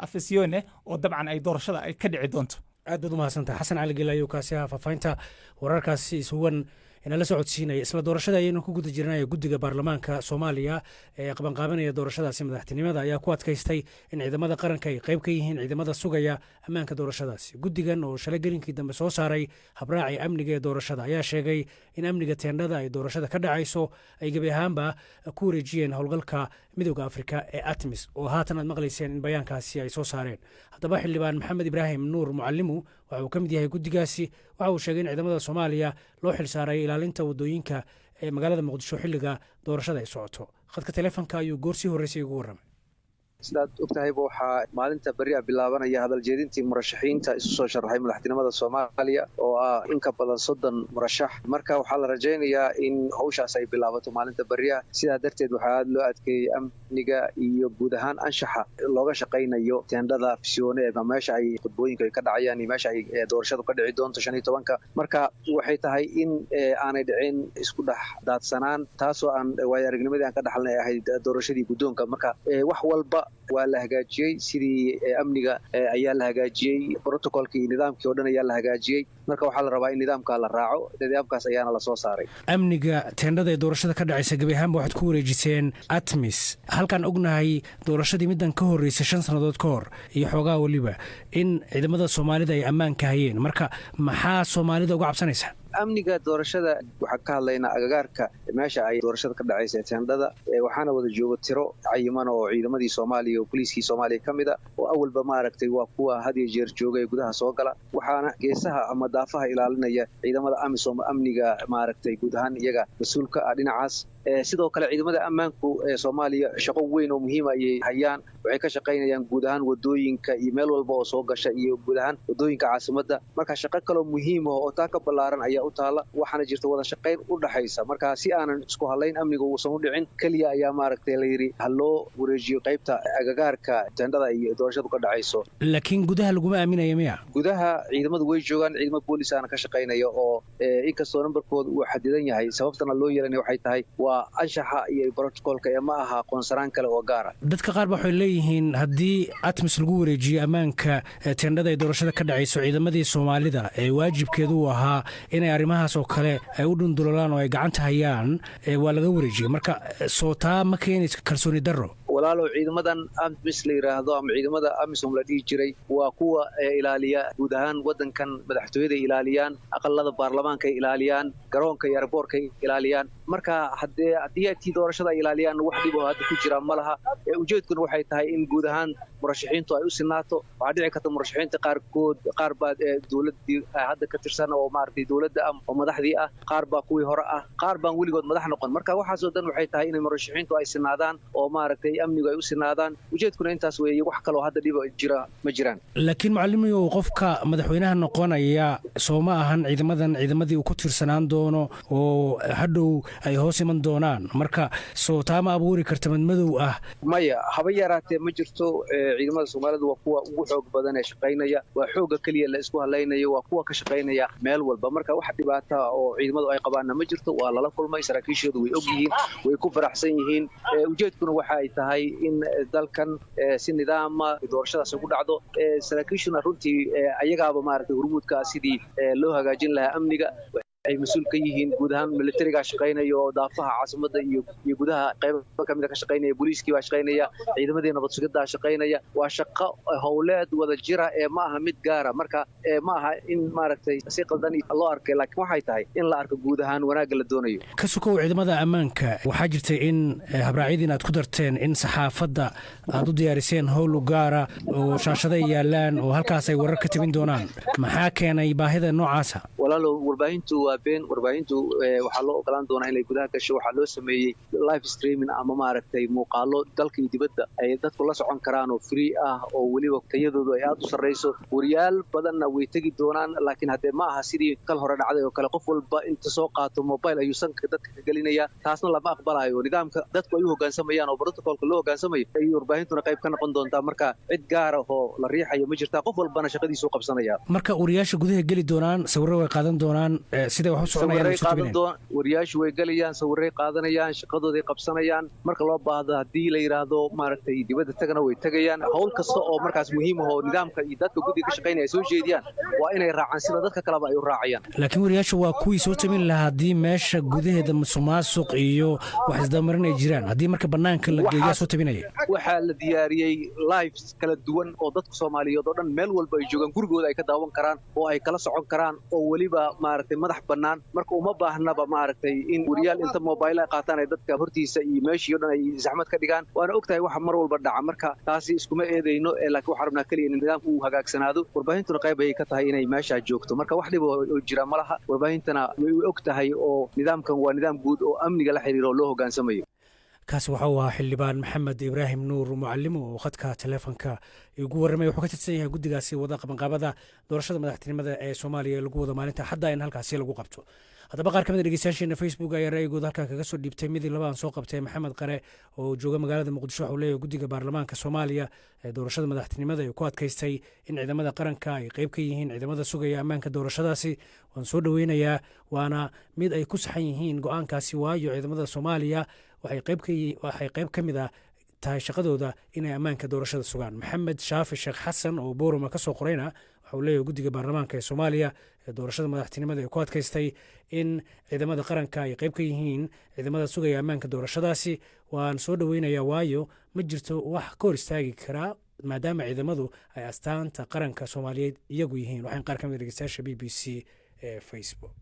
[SPEAKER 12] Afisyoone, oo dabcan ay doorashada ay ka dhici doonto.
[SPEAKER 1] Aad baad u mahadsantahay, Xasan Cali Gel ayuu kaasi ahaa, faahfaahinta wararkaasi isugan inala socodsiinaya. Isla doorashada ayaynu ku guda jirnay. Guddiga baarlamaanka Soomaaliya ee qabanqaabanaya doorashadaasi madaxtinimada ayaa ku adkaystay in ciidamada qaranka ay qayb ka yihiin ciidamada sugaya ammaanka doorashadaasi. Guddigan oo shalay gelinkii dambe soo saaray habraaci amniga ee doorashada ayaa sheegay in amniga teendhada ay doorashada ka dhacayso ay gebi ahaanba ku wareejiyeen howlgalka Midowda Afrika ee ATMIS, oo haatan aad maqlayseen in bayaankaasi ay soo saareen. Haddaba, xildhibaan Maxamed Ibraahim Nuur Mucalimu waxa uu ka mid yahay guddigaasi. Waxa uu sheegay in ciidamada Soomaaliya loo xil saaray ilaalinta waddooyinka ee magaalada Muqdisho xilliga doorashada ay socoto. Khadka teleefonka ayuu goor sii horreysay ugu warramay.
[SPEAKER 3] Sidaad og tahayba, waxaa maalinta berri a bilaabanaya hadaljeedintii murashaxiinta isu soo sharaxay madaxtinimada Soomaaliya, oo ah in ka badan 30 murashax. Marka waxaa la rajaynayaa in hawshaas ay bilaabato maalinta berri ah. Sidaa darteed waxaa aada loo adkeeyey amniga iyo guud ahaan anshaxa looga shaqaynayo teendhada Afisyoone ee meesha ay khudbooyinka ay ka dhacayaan iyo meesha ay doorashadu ka dhici doonto 15-ka. Marka waxay tahay in aanay dhicin isku dhex daadsanaan, taasoo aan waayo aragnimadii aan ka dhaxalnay ahayd doorashadii guddoonka. Marka wax walba waa la hagaajiyey. Sidii amniga ayaa la hagaajiyey, protocolkii iyo nidaamkii oo dhan ayaa la hagaajiyey. Marka waxaa la rabaa in nidaamkaa la raaco, nidaamkaas ayaana lasoo saaray.
[SPEAKER 1] Amniga teendhada ee doorashada ka dhacaysa gebi ahaanba waxaad ku wareejiseen ATMIS, halkaan ognahay doorashadii middan ka horreysay 5 sannadood ka hor iyo xoogaa weliba in ciidamada Soomaalida ay ammaanka hayeen. Marka maxaa Soomaalida uga cabsanaysaa?
[SPEAKER 3] Amniga doorashada waxaan ka hadlaynaa agagaarka meesha ay doorashada ka dhacaysa ee teendhada. Waxaana wada jooga tiro cayiman oo ciidamadii Soomaaliya oo booliiskii Soomaaliya ka mid a, oo awalba maaragtay waa kuwa had iyo jeer jooga ee gudaha soo gala. Waxaana geesaha ama daafaha ilaalinaya ciidamada AMISOM, amniga maaragtay guud ahaan iyaga mas-uulka ah dhinacaas. Sidoo kale ciidamada ammaanku ee Soomaaliya shaqo weyn oo muhiima ayay hayaan. Waxay ka shaqaynayaan guud ahaan wadooyinka iyo meel walba oo soo gasha iyo guud ahaan wadooyinka caasimadda. Marka shaqo kaloo muhiima oo taa ka ballaaran ayaa u taala, waxaana jirta wada shaqayn u dhaxaysa. Marka si aanan isku hadlayn amniga uusan u dhicin keliya ayaa maaragtay la yidhi ha loo wareejiyo qaybta agagaarka teendhada iyo doorashadu ka dhacayso.
[SPEAKER 1] Laakiin gudaha laguma aaminaya miya?
[SPEAKER 3] Gudaha ciidamadu way joogaan, ciidamo boolis aana ka shaqaynaya, oo inkastoo nambarkooda uu xadidan yahay. Sababtana loo yeelanaya waxay tahay waa anshaxa iyo protocolka ee ma aha qoonsaraan kale oo gaara.
[SPEAKER 1] Dadka qaar ba waxay leeyihiin haddii ATMIS lagu wareejiyo ammaanka teendhada ay doorashada ka dhacayso, ciidamadii Soomaalida ee waajibkeedu uu ahaa inay arrimahaas oo kale ay u dhundulolaan oo ay gacanta hayaan waa laga wareejiyey. Marka soo taa ma keenayso kalsooni darro?
[SPEAKER 3] Walaalow, ciidamadan ATMIS la yidhaahdo ama ciidamada AMISOM la dhihi jiray waa kuwa ilaaliya guud ahaan waddankan. Madaxtooyaday ilaaliyaan, aqalada baarlamaankaay ilaaliyaan, garoonka iyo airportkay ilaaliyaan. Marka haddii tii doorashada ay ilaaliyaan, wax dhib oo hadda ku jira ma laha. Ujeedkuna waxay tahay in guud ahaan murashaxiintu ay u sinaato. Waxaa dhici karta murashaxiinta qaarkood, qaar baa dowladdii hadda ka tirsan oo maaragtay dowladda ah oo madaxdii ah, qaar baa kuwii hore ah, qaar baan weligood madax noqon. Marka waxaasoo dhan waxay tahay inay murashaxiintu ay sinaadaan oo maaragtay amnigu ay u sinaadaan. Ujeedkuna intaas weeye, wax kaloo hadda dhiba jira ma jiraan.
[SPEAKER 1] Laakiin macalimiyow, qofka madaxweynaha noqonaya soo ma ahan ciidamadan ciidamadii uu ku tiirsanaan doono oo hadhow ay hoos iman doonaan? Marka soo taa ma abuuri karta madmadow ah?
[SPEAKER 3] Maya, haba yaraatee ma jirto. Ciidamada Soomaalidu waa kuwa ugu xoog badan ee shaqaynaya, waa xoogga keliya la isku hadlaynayo, waa kuwa ka shaqaynaya meel walba. Marka wax dhibaata oo ciidamadu ay qabaanna ma jirto. Waa lala kulmay, saraakiishoodu way og yihiin, way ku faraxsan yihiin. Ujeedkuna waxa ay tahay in dalkan si nidaama doorashadaas ugu dhacdo. Saraakiishuna runtii ayagaaba maaragtay hormuudka sidii loo hagaajin lahaa amniga ay mas-uul ka yihiin. Guud ahaan militarigaa shaqaynaya oo daafaha caasimadda iyo gudaha qaybo ka mida ka shaqaynaya, booliiskii baa shaqaynaya, ciidamadii nabad sugiddaa shaqaynaya. Waa shaqo howleed wada jira ee ma aha mid gaara. Marka ma aha in maaragtay si qaldan loo arkay, laakiin waxay tahay in la arko guud ahaan wanaagga la doonayo.
[SPEAKER 1] Ka sukow ciidamada ammaanka, waxaa jirtay in habraacyadiin aad ku darteen in saxaafadda aad u diyaariseen howl u gaara oo shaashaday yaalaan oo halkaas ay warar ka tebin doonaan. Maxaa keenay baahida noocaasa?
[SPEAKER 3] Walaalow, warbaahintu waa been. Warbaahintu waxaa loo ogolaan doonaa inay gudaha gasho. Waxaa loo sameeyey live streaming ama maaragtay muuqaalo dalka iyo dibadda ay dadku la socon karaan oo free ah oo weliba tayadoodu ay aada u sarrayso. Wariyaal badanna way tegi doonaan, laakiin haddee ma aha sidii kal hore dhacday oo kale, qof walba inta soo qaato mobile ayuu sanka dadka ka gelinayaa. Taasna lama aqbalayo. Nidaamka dadku ay u hoggaansamayaan oo protocolka loo hoggaansamayo ayay warbaahintuna qayb ka noqon doontaa. Marka cid gaara oo la riixayo ma jirtaa, qof walbana shaqadiisuu qabsanaya.
[SPEAKER 1] Marka wariyaasha gudaha geli doonaan, sawirro way qaadan doonaan, siday wax u soconayaan?
[SPEAKER 3] Wariyaashu way gelayaan, sawiray qaadanayaan, shaqadooday qabsanayaan. Marka loo baahdo, haddii la yidhaahdo maaragtay dibadda tagana, way tegayaan. Howl kasta oo markaas muhiim ah oo nidaamka iyo dadka guddiga ka shaqaynaya ay soo jeediyaan waa inay raacaan sida dadka kaleba ay u raacayaan.
[SPEAKER 1] Laakiin wariyaashu waa kuwii soo tabin lahaa haddii meesha gudaheeda musuqmaasuq iyo wax isdabamarin ay jiraan. Haddii marka bannaanka la geeyaa soo tabinaya?
[SPEAKER 3] Waxaa la diyaariyey lives kala duwan oo dadka Soomaaliyeed oo dhan meel walba ay joogaan gurigooda ay ka daawan karaan oo ay kala socon karaan oo weliba maaragtay madax bannaan. Marka uma baahnaba maaragtay in wariyaal inta mobile ay qaataan ay dadka hortiisa iyo meeshii o dhan ay zaxmad ka dhigaan. Waana og tahay waxa mar walba dhaca. Marka taasi iskuma eedayno, laakiin waxaan rabnaa keliya in nidaamku uu hagaagsanaado. Warbaahintuna qayb ayay ka tahay inay meeshaa joogto. Marka wax dhib oo jira ma laha, warbaahintana way og tahay oo nidaamkan waa nidaam guud oo amniga la xiriira oo loo hoggaansamayo.
[SPEAKER 1] Kaasi waxa uu ahaa Xildhibaan Maxamed Ibraahim Nuur Mucalimo oo khadka taleefonka igu warramay. Wuxuu ka tirsan yahay guddigaasi wada qabanqaabada doorashada madaxtinimada ee Soomaaliya ee lagu wado maalinta Axadda in halkaasi lagu qabto. Haddaba qaar ka mid a dhegeystayaasheena Facebook ayaa ra'yigooda halkan kaga soo dhiibtay. Midii laba aan soo qabtay, Maxamed Qare oo jooga magaalada Muqdisho waxuu leeyahay: Guddiga baarlamaanka Soomaaliya ee doorashada madaxtinimada ay ku adkaystay in ciidamada qaranka ay qeyb ka yihiin ciidamada sugaya ammaanka doorashadaasi waan soo dhoweynayaa, waana mid ay ku saxan yihiin go-aankaasi, waayo ciidamada Soomaaliya waxay qeyb ka mid ah tahay shaqadooda inay ammaanka doorashada sugaan. Maxamed Shaafi Sheekh Xasan oo Boorama ka soo qorayna waxauu leeyahay: Guddiga baarlamaanka ee Soomaaliya ee doorashada madaxtinimada ee ku adkaystay in ciidamada qaranka ay qeyb ka yihiin ciidamada sugaya ammaanka doorashadaasi waan soo dhoweynayaa, waayo ma jirto wax ka hor istaagi karaa maadaama ciidamadu ay astaanta qaranka Soomaaliyeed iyagu yihiin. Waxaan qaar ka mid dhegeystayaasha BBC ee Facebook.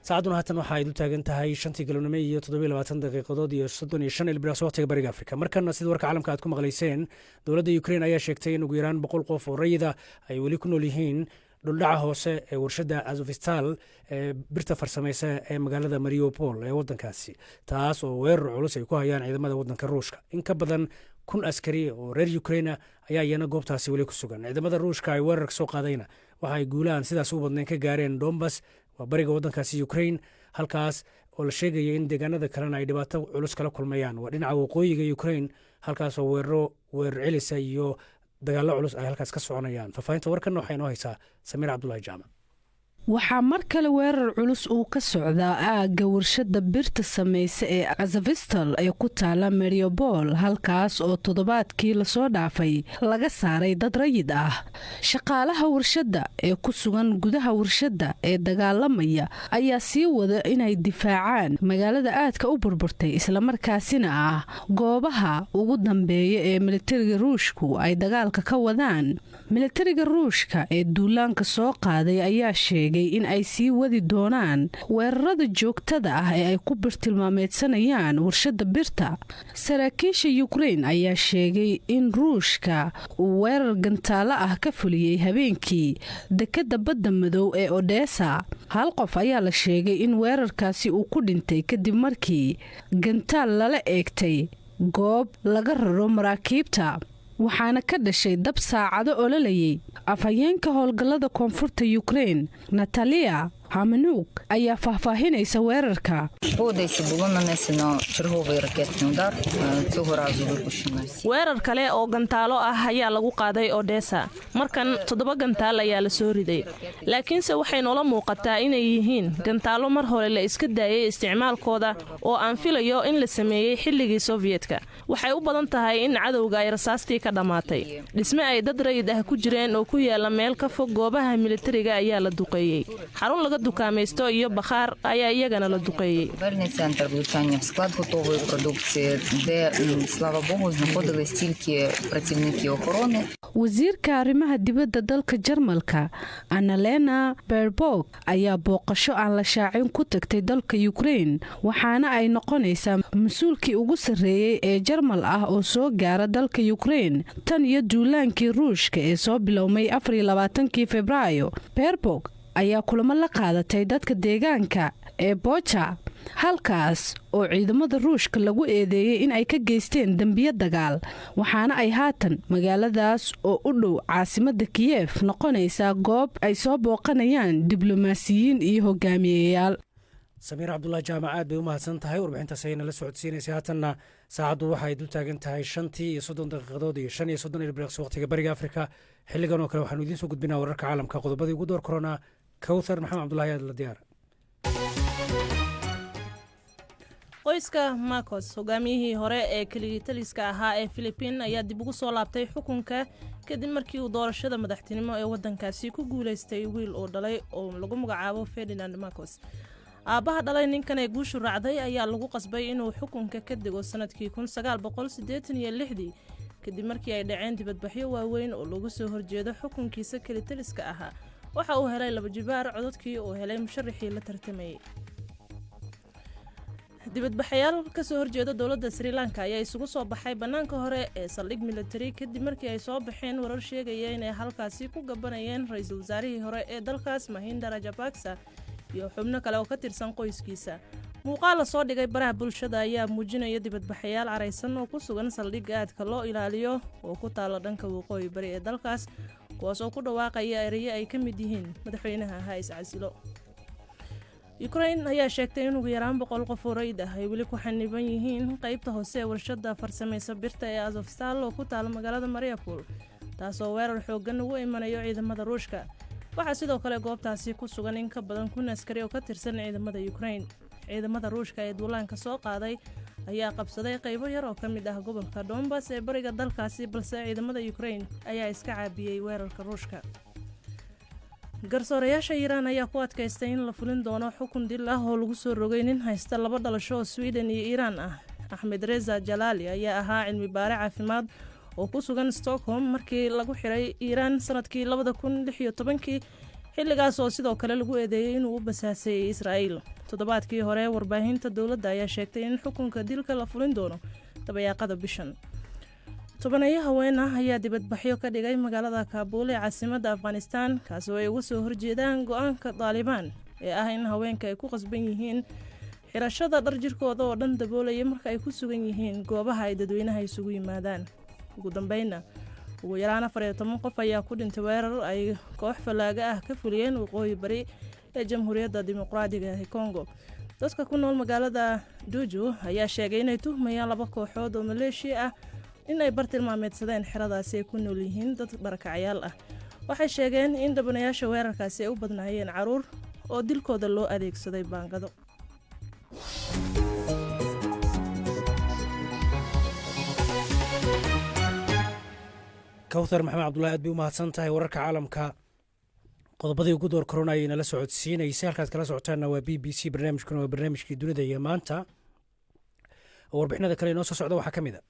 [SPEAKER 1] Saacadduna haatan waxa ay dul taagan tahay 5-tii galabnimo iyo 27 daqiiqadood iyo 35 ilbiraas waqtiga Bariga Afrika. Markana, sida warka caalamka aad ku maqlayseen, dowladda Ukraine ayaa sheegtay in ugu yaraan 100 qof oo rayida ay weli ku nool yihiin dhuldhaca hoose ee warshadda Azovstal ee birta farsamaysa ee magaalada Mariupol ee waddankaasi, taas oo weerar culus ay ku hayaan ciidamada waddanka Ruushka. In ka badan 1000 askari oo reer Ukraina ayaa iyana goobtaasi weli ku sugan. Ciidamada Ruushka ay weerarka soo qaadayna waxa ay guulahan sidaas u badnayn ka gaareen Donbas, waa bariga waddankaasi Ukraine, halkaas oo la sheegaya in deegaanada kalena ay dhibaato culus kala kulmayaan. Waa dhinaca waqooyiga Ukraine, halkaas oo weeraro weerar celisa iyo dagaallo culus ay halkaas ka soconayaan. Faahfaahinta warkan waxaa inoo haysaa Samiir Cabdulahi Jaamac.
[SPEAKER 13] Waxaa mar kale weerar culus uu ka socdaa aagga warshadda birta samaysa ee Azovstal ee ku taala Mariupol, halkaas oo toddobaadkii lasoo dhaafay laga saaray dad rayid ah. Shaqaalaha warshadda ee ku sugan gudaha warshadda ee dagaalamaya ayaa sii wada inay difaacaan magaalada aadka u burburtay, islamarkaasina ah goobaha ugu dambeeya ee militariga Ruushku ay dagaalka ka wadaan. Militariga Ruushka ee duulaanka soo qaaday ayaa sheegay sheegay in ay sii wadi doonaan weerarada joogtada ah ee ay ku birtilmaameedsanayaan warshada birta. Saraakiisha Yukrain ayaa sheegay in Ruushka uu weerar gantaalo ah ka fuliyey habeenkii dekadda Badda Madow ee Odessa. Hal qof ayaa la sheegay in weerarkaasi uu ku dhintay kadib markii gantaal lala eegtay goob laga raro maraakiibta, waxaana ka dhashay dab saacado ololayay. Afhayeenka howlgallada koonfurta Yukrain, Natalia Hamenuk, ayaa faahfaahinaysa weerarka.
[SPEAKER 14] По Одесі було нанесено черговий ракетний удар. Цього разу випущено
[SPEAKER 5] Weerar kale oo gantaalo ah ayaa lagu qaaday Odessa. Markan toddoba gantaal ayaa la soo riday, laakiinse waxay noola muuqataa inay yihiin gantaalo mar hore la iska daayay isticmaalkooda oo aan filayo in la sameeyey xilligii Sofyetka. Waxay u badan tahay in cadowga ay rasaastii ka dhammaatay. Dhisme ay dad rayid ah ku jireen oo ku yaala meel ka fog goobaha militariga ayaa la duqeeyey. Xarun laga dukaamaysto iyo bakhaar ayaa iyagana la duqeeyey.
[SPEAKER 14] Торгівельний центр, влучання в склад готової продукції, де, слава Богу, знаходились тільки працівники охорони.
[SPEAKER 13] Wasiirka arrimaha dibadda dalka Jarmalka, Annalena Berbog, ayaa booqasho aan la shaacin ku tagtay dalka Yukrain, waxaana ay noqonaysaa mas-uulkii ugu sarreeyey ee Jarmal ah oo soo gaara dalka Yukrain tan iyo duulaankii Ruushka ee soo bilowmay 24-kii Febraayo. Berbog ayaa kulamo la qaadatay dadka deegaanka ee Boja, halkaas oo ciidamada Ruushka lagu eedeeyey in ay ka geysteen dembiyo dagaal, waxaana ay haatan magaaladaas oo u dhow caasimada Kiyef noqonaysaa goob ay soo booqanayaan diblomaasiyiin iyo hogaamiyeyaal.
[SPEAKER 1] Samiir Cabdulahi Jaamac, aad bay u mahadsan tahay, warbixintaas ayay nala socodsiinaysay. Haatanna saacaddu waxay dul taagan tahay 5:30 iyo 35 ilbiriqsi waqtiga Bariga Afrika. Xilligan oo kale waxaanu idiin soo gudbinaa wararka caalamka qodobadii ugu door koronaa. Kowthar Maxamed Cabdulahi aad la diyaar.
[SPEAKER 5] Qoyska Marcos, hogaamiyihii hore ee keligitaliska ahaa ee Filibiin, ayaa dib ugu soo laabtay xukunka kadib markii uu doorashada madaxtinimo ee waddankaasi ku guulaystay wiil uu dhalay oo lagu magacaabo Ferdinand Marcos. Aabbaha dhalay ninkan ee guushu raacday ayaa lagu qasbay inuu xukunka ka dego sanadkii 1986-dii, kadib markii ay dhaceen dibadbaxyo waaweyn oo lagu soo horjeedo xukunkiisa kelitaliska ahaa. Waxa uu helay laba jibaar cododkii uu helay musharaxii la tartamayay. Dibadbaxayaal kasoo horjeeda dowladda Sri Lanka ayaa isugu soo baxay bannaanka hore ee saldhig militari kadib markii ay soo baxeen warar sheegaya inay halkaasi ku gabanayeen ra-iisul wasaarihii hore ee dalkaas, Mahinda Rajapaksa, iyo xubno kale oo ka tirsan qoyskiisa. Muuqaal la soo dhigay baraha bulshada ayaa muujinaya dibadbaxayaal caraysan oo ku sugan saldhigga aadka loo ilaaliyo oo ku taala dhanka waqooyi bari ee dalkaas, kuwaas oo ku dhawaaqaya ereyo ay ka mid yihiin "Madaxweynaha ha iscasilo". Ukrain ayaa sheegtay in ugu yaraan 100 qof oo rayid ah ay weli ku xaniban yihiin qeybta hoose ee warshada farsamaysa birta ee Azovstal oo ku taala magaalada Mariupol, taasoo weerar xooggan ugu imanayo ciidamada Ruushka. Waxaa sidoo kale goobtaasi ku sugan in ka badan 1000 askari oo ka tirsan ciidamada Ukrain. Ciidamada Ruushka ee duulaanka soo qaaday ayaa qabsaday qaybo yar oo ka mid ah gobolka Donbas ee bariga dalkaasi, balse ciidamada Ukrain ayaa iska caabiyey weerarka Ruushka. Garsoorayaasha Iiraan ayaa ku adkaystay in la fulin doono xukun dil ah oo lagu soo rogay nin haysta laba dhalasho oo Sweden iyo Iiraan ah. Axmed Reza Jalaali ayaa ahaa cilmi baare caafimaad oo ku sugan Stockholm markii lagu xiray Iiraan sanadkii 2016-kii, xilligaas oo sidoo kale lagu eedeeyey inuu u basaasay Israa'iil. Toddobaadkii hore warbaahinta dowladda ayaa sheegtay in xukunka dilka la fulin doono dabayaaqada bishan. Tobaneeyo haween ah ayaa dibadbaxyo ka dhigay magaalada Kaabuul ee caasimadda Afghanistan, kaasi oo ay uga soo horjeedaan go-aanka Daalibaan ee ah in haweenka ay ku qasban yihiin xirashada dhar jirkooda oo dhan daboolaya marka ay ku sugan yihiin goobaha ay dadweynaha isugu yimaadaan. Ugu dambeynna, ugu yaraan 14 qof ayaa ku dhintay weerar ay koox fallaaga ah ka fuliyeen waqooyi bari ee Jamhuuriyadda Dimuqraadiga ee Kongo. Dadka ku nool magaalada Duju ayaa sheegay inay tuhmayaan laba kooxood oo maleeshiya ah in ay bartilmaameedsadeen xeradaasi ay ku nool yihiin dad barakacyaal ah. Waxay sheegeen in dhabanayaasha weerarkaasi ay u badnaayeen caruur oo dilkooda loo adeegsaday baangado.
[SPEAKER 1] Kowthar Maxamed Cabdulahi, aad bay u mahadsan tahay, wararka caalamka qodobadii ugu door korona ayay nala socodsiinaysay. Halkaad kala socotaanna waa BBC, barnaamijkuna waa barnaamijkii Dunida iyo Maanta. Warbixinada kale inoo soo socda waxaa ka mid a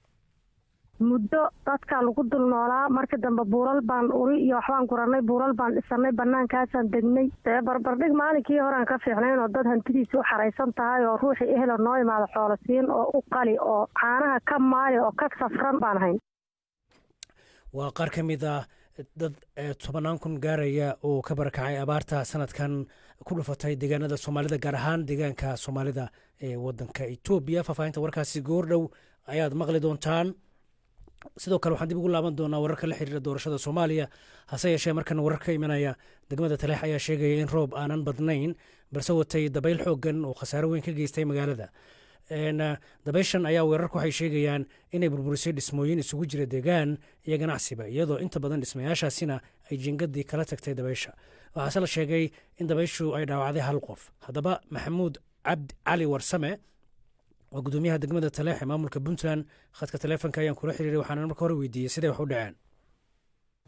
[SPEAKER 15] Muddo dadkaa lagu dul noolaa. Markii dambe buural baan uri iyo waxbaan guranay, buural baan dhisanay, banaankaasaan degnay. Dee barbardhig maalinkii horean ka fiicnayn oo dad hantidiisa u xaraysan tahay oo ruuxii ehelo noo imaado xoolo siin oo u qali oo caanaha ka maali oo ka safran baan hayn.
[SPEAKER 1] Waa qaar ka mid ah dad 10,000 gaaraya oo ka barakacay abaarta sanadkan ku dhufatay deegaanada Soomaalida, gaar ahaan deegaanka Soomaalida ee wadanka Etoobiya. Faahfaahinta warkaasi goordhow ayaad maqli doontaan. Sidoo kale waxaan dib ugu laaban doonaa wararka la xiriira doorashada Soomaaliya. Hase yeeshee, markan warar ka imanaya degmada Taleex ayaa sheegaya in roob aanan badnayn balse watay dabayl xooggan oo khasaaro weyn ka geystay magaalada. Dabayshan ayaa weerarku waxay sheegayaan inay burburisay dhismooyin isugu jira deegaan iyo ganacsiba, iyadoo inta badan dhismayaashaasina ay jingadii kala tagtay dabaysha. Waxaase la sheegay in dabayshu ay dhaawacday hal qof. Haddaba, Maxamuud Cabdi Cali Warsame waa gudoomiyaha degmada Taleex ee maamulka Puntland. Khadka taleefonka ayaan kula xiriiray, waxaana marka hore weydiiyey siday wax u dhaceen.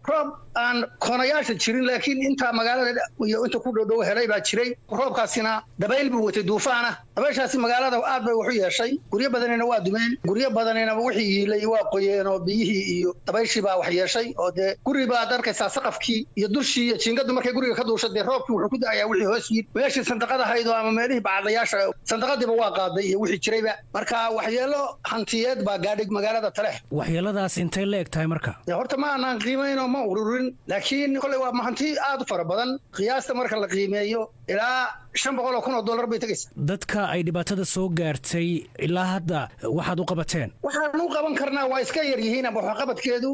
[SPEAKER 4] Roob aan koonayaasha jirin, laakiin intaa magaalada iyo inta ku dhowdhow helay baa jiray. Roobkaasina dabayl buu watay duufaana. Dabayshaasi magaalada aad bay wax u yeeshay. Guryo badanina waa dumeen, guryo badanina wixii yiilay waa qoyeen oo biyihii iyo dabayshii baa wax yeeshay. Oo dee guri baad arkaysaa saqafkii iyo dushii iyo jiingadu markay guriga ka duusha, dee roobkii wuxuu ku da'ayaa wixii hoos yid, meeshii sandaqada ahayd oo ama meelihii bacadayaasha, sandaqadiiba waa qaaday iyo wixii jirayba. Marka waxyeelo hantiyeed baa gaadhay magaalada Talex.
[SPEAKER 1] Waxyeeladaas intay la eg tahay marka?
[SPEAKER 4] Horta ma aanaan qiimayn oo ma ururin, laakiin koley waa hanti aad u fara badan. Qiyaasta marka la qiimeeyo ilaa $500,000 bay tegaysaa.
[SPEAKER 1] Dadka ay dhibaatada soo gaartay ilaa hadda waxaad u qabateen?
[SPEAKER 4] Waxaan u qaban karnaa waa iska yar yihiin ama waxqabadkeedu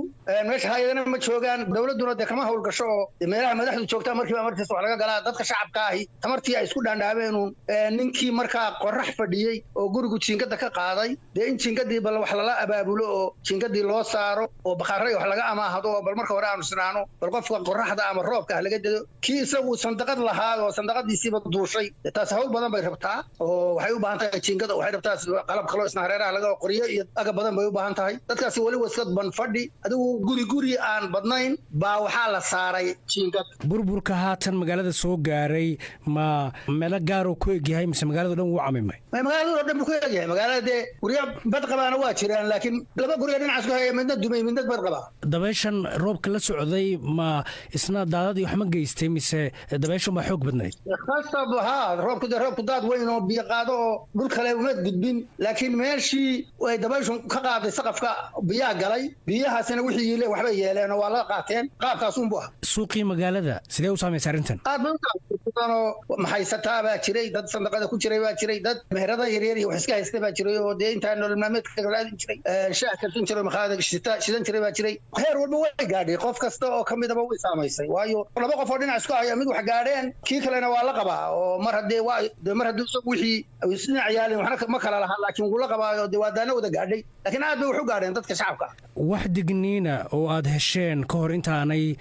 [SPEAKER 4] meesha hay-adana ma joogaan, dowladduna dee kama howlgasho oo meelaha madaxdu joogtaa markiiba markiis wax laga galaa. Dadka shacabka ahi tamartii ay isku dhaandhaameenuun. Ninkii markaa qorax fadhiyey oo gurigu jiingada ka qaaday, dee in jiingadii bal wax lala abaabulo oo jiingadii loo saaro oo bakaaray wax laga amaahado oo bal marka hore aanu sinaano bal qofka qoraxda ama roobka ah laga dado. Kii isagu sandaqad lahaa oo sandaqadiisiiba duushay, taas hawl badan bay rabtaa oo waxay u baahan tahay jiingada, waxay rabtaa qalab kaloo isna hareeraha laga qoriyo iyo agab badan bay u baahan tahay. Dadkaasi weli waskad ban fadhi. Adigu guri guri aan badnayn baa waxaa la saaray jiingad.
[SPEAKER 1] Burburka haatan magaalada soo gaaray ma meelo gaaruu ku egyahay mise magaalado dhan wuu camimay?
[SPEAKER 4] Magaalada oo dhan buu ku egyahay. Magaalada dee guryo bad qabaana waa jiraan, laakiin laba guryo dhinacaas ku haya, midna dumay, midna bad qabaa.
[SPEAKER 1] Dabayshan roobka la socday ma isna daadadii wax ma geystay mise dabayshan baa xoog badnayd?
[SPEAKER 4] Khasab haa, roobku dee roobku daad weyn oo biyo qaado oo dhul kale uma gudbin, laakiin meeshii ay dabayshu ka qaaday saqafka biyaha galay, biyahaasina wixii yiile waxbay yeeleen oo waa la qaateen. Qaabkaas unbu ah.
[SPEAKER 1] Suuqii magaalada sidee u saamaysa arrintan?
[SPEAKER 4] Aad bay u maxaysataa baa jiray, dad sandaqada ku jiray baa jiray, dad meherada yaryar iyo wax iska haysta baa jiray oo dee intaa nolol maalmeedka raadin jiray, shaah karsan jiray, makhaayada shidan jiray baa jiray. Heer walba way gaadhay, qof kasta oo ka midaba way saamaysay, waayo laba qof oo dhinac isku haya mid wax gaadheen kii kalena waa la qabaa oo mar haddee waa mar haddii isagu wixii isdhinac yaalin waxna ma kala lahaa, laakiin wuu la qabaayo. Dee waa daana wada gaadhay, laakiin aad bay wax u gaadheen dadka shacabka.
[SPEAKER 1] Wax digniina oo aad hesheen ka hor intaanay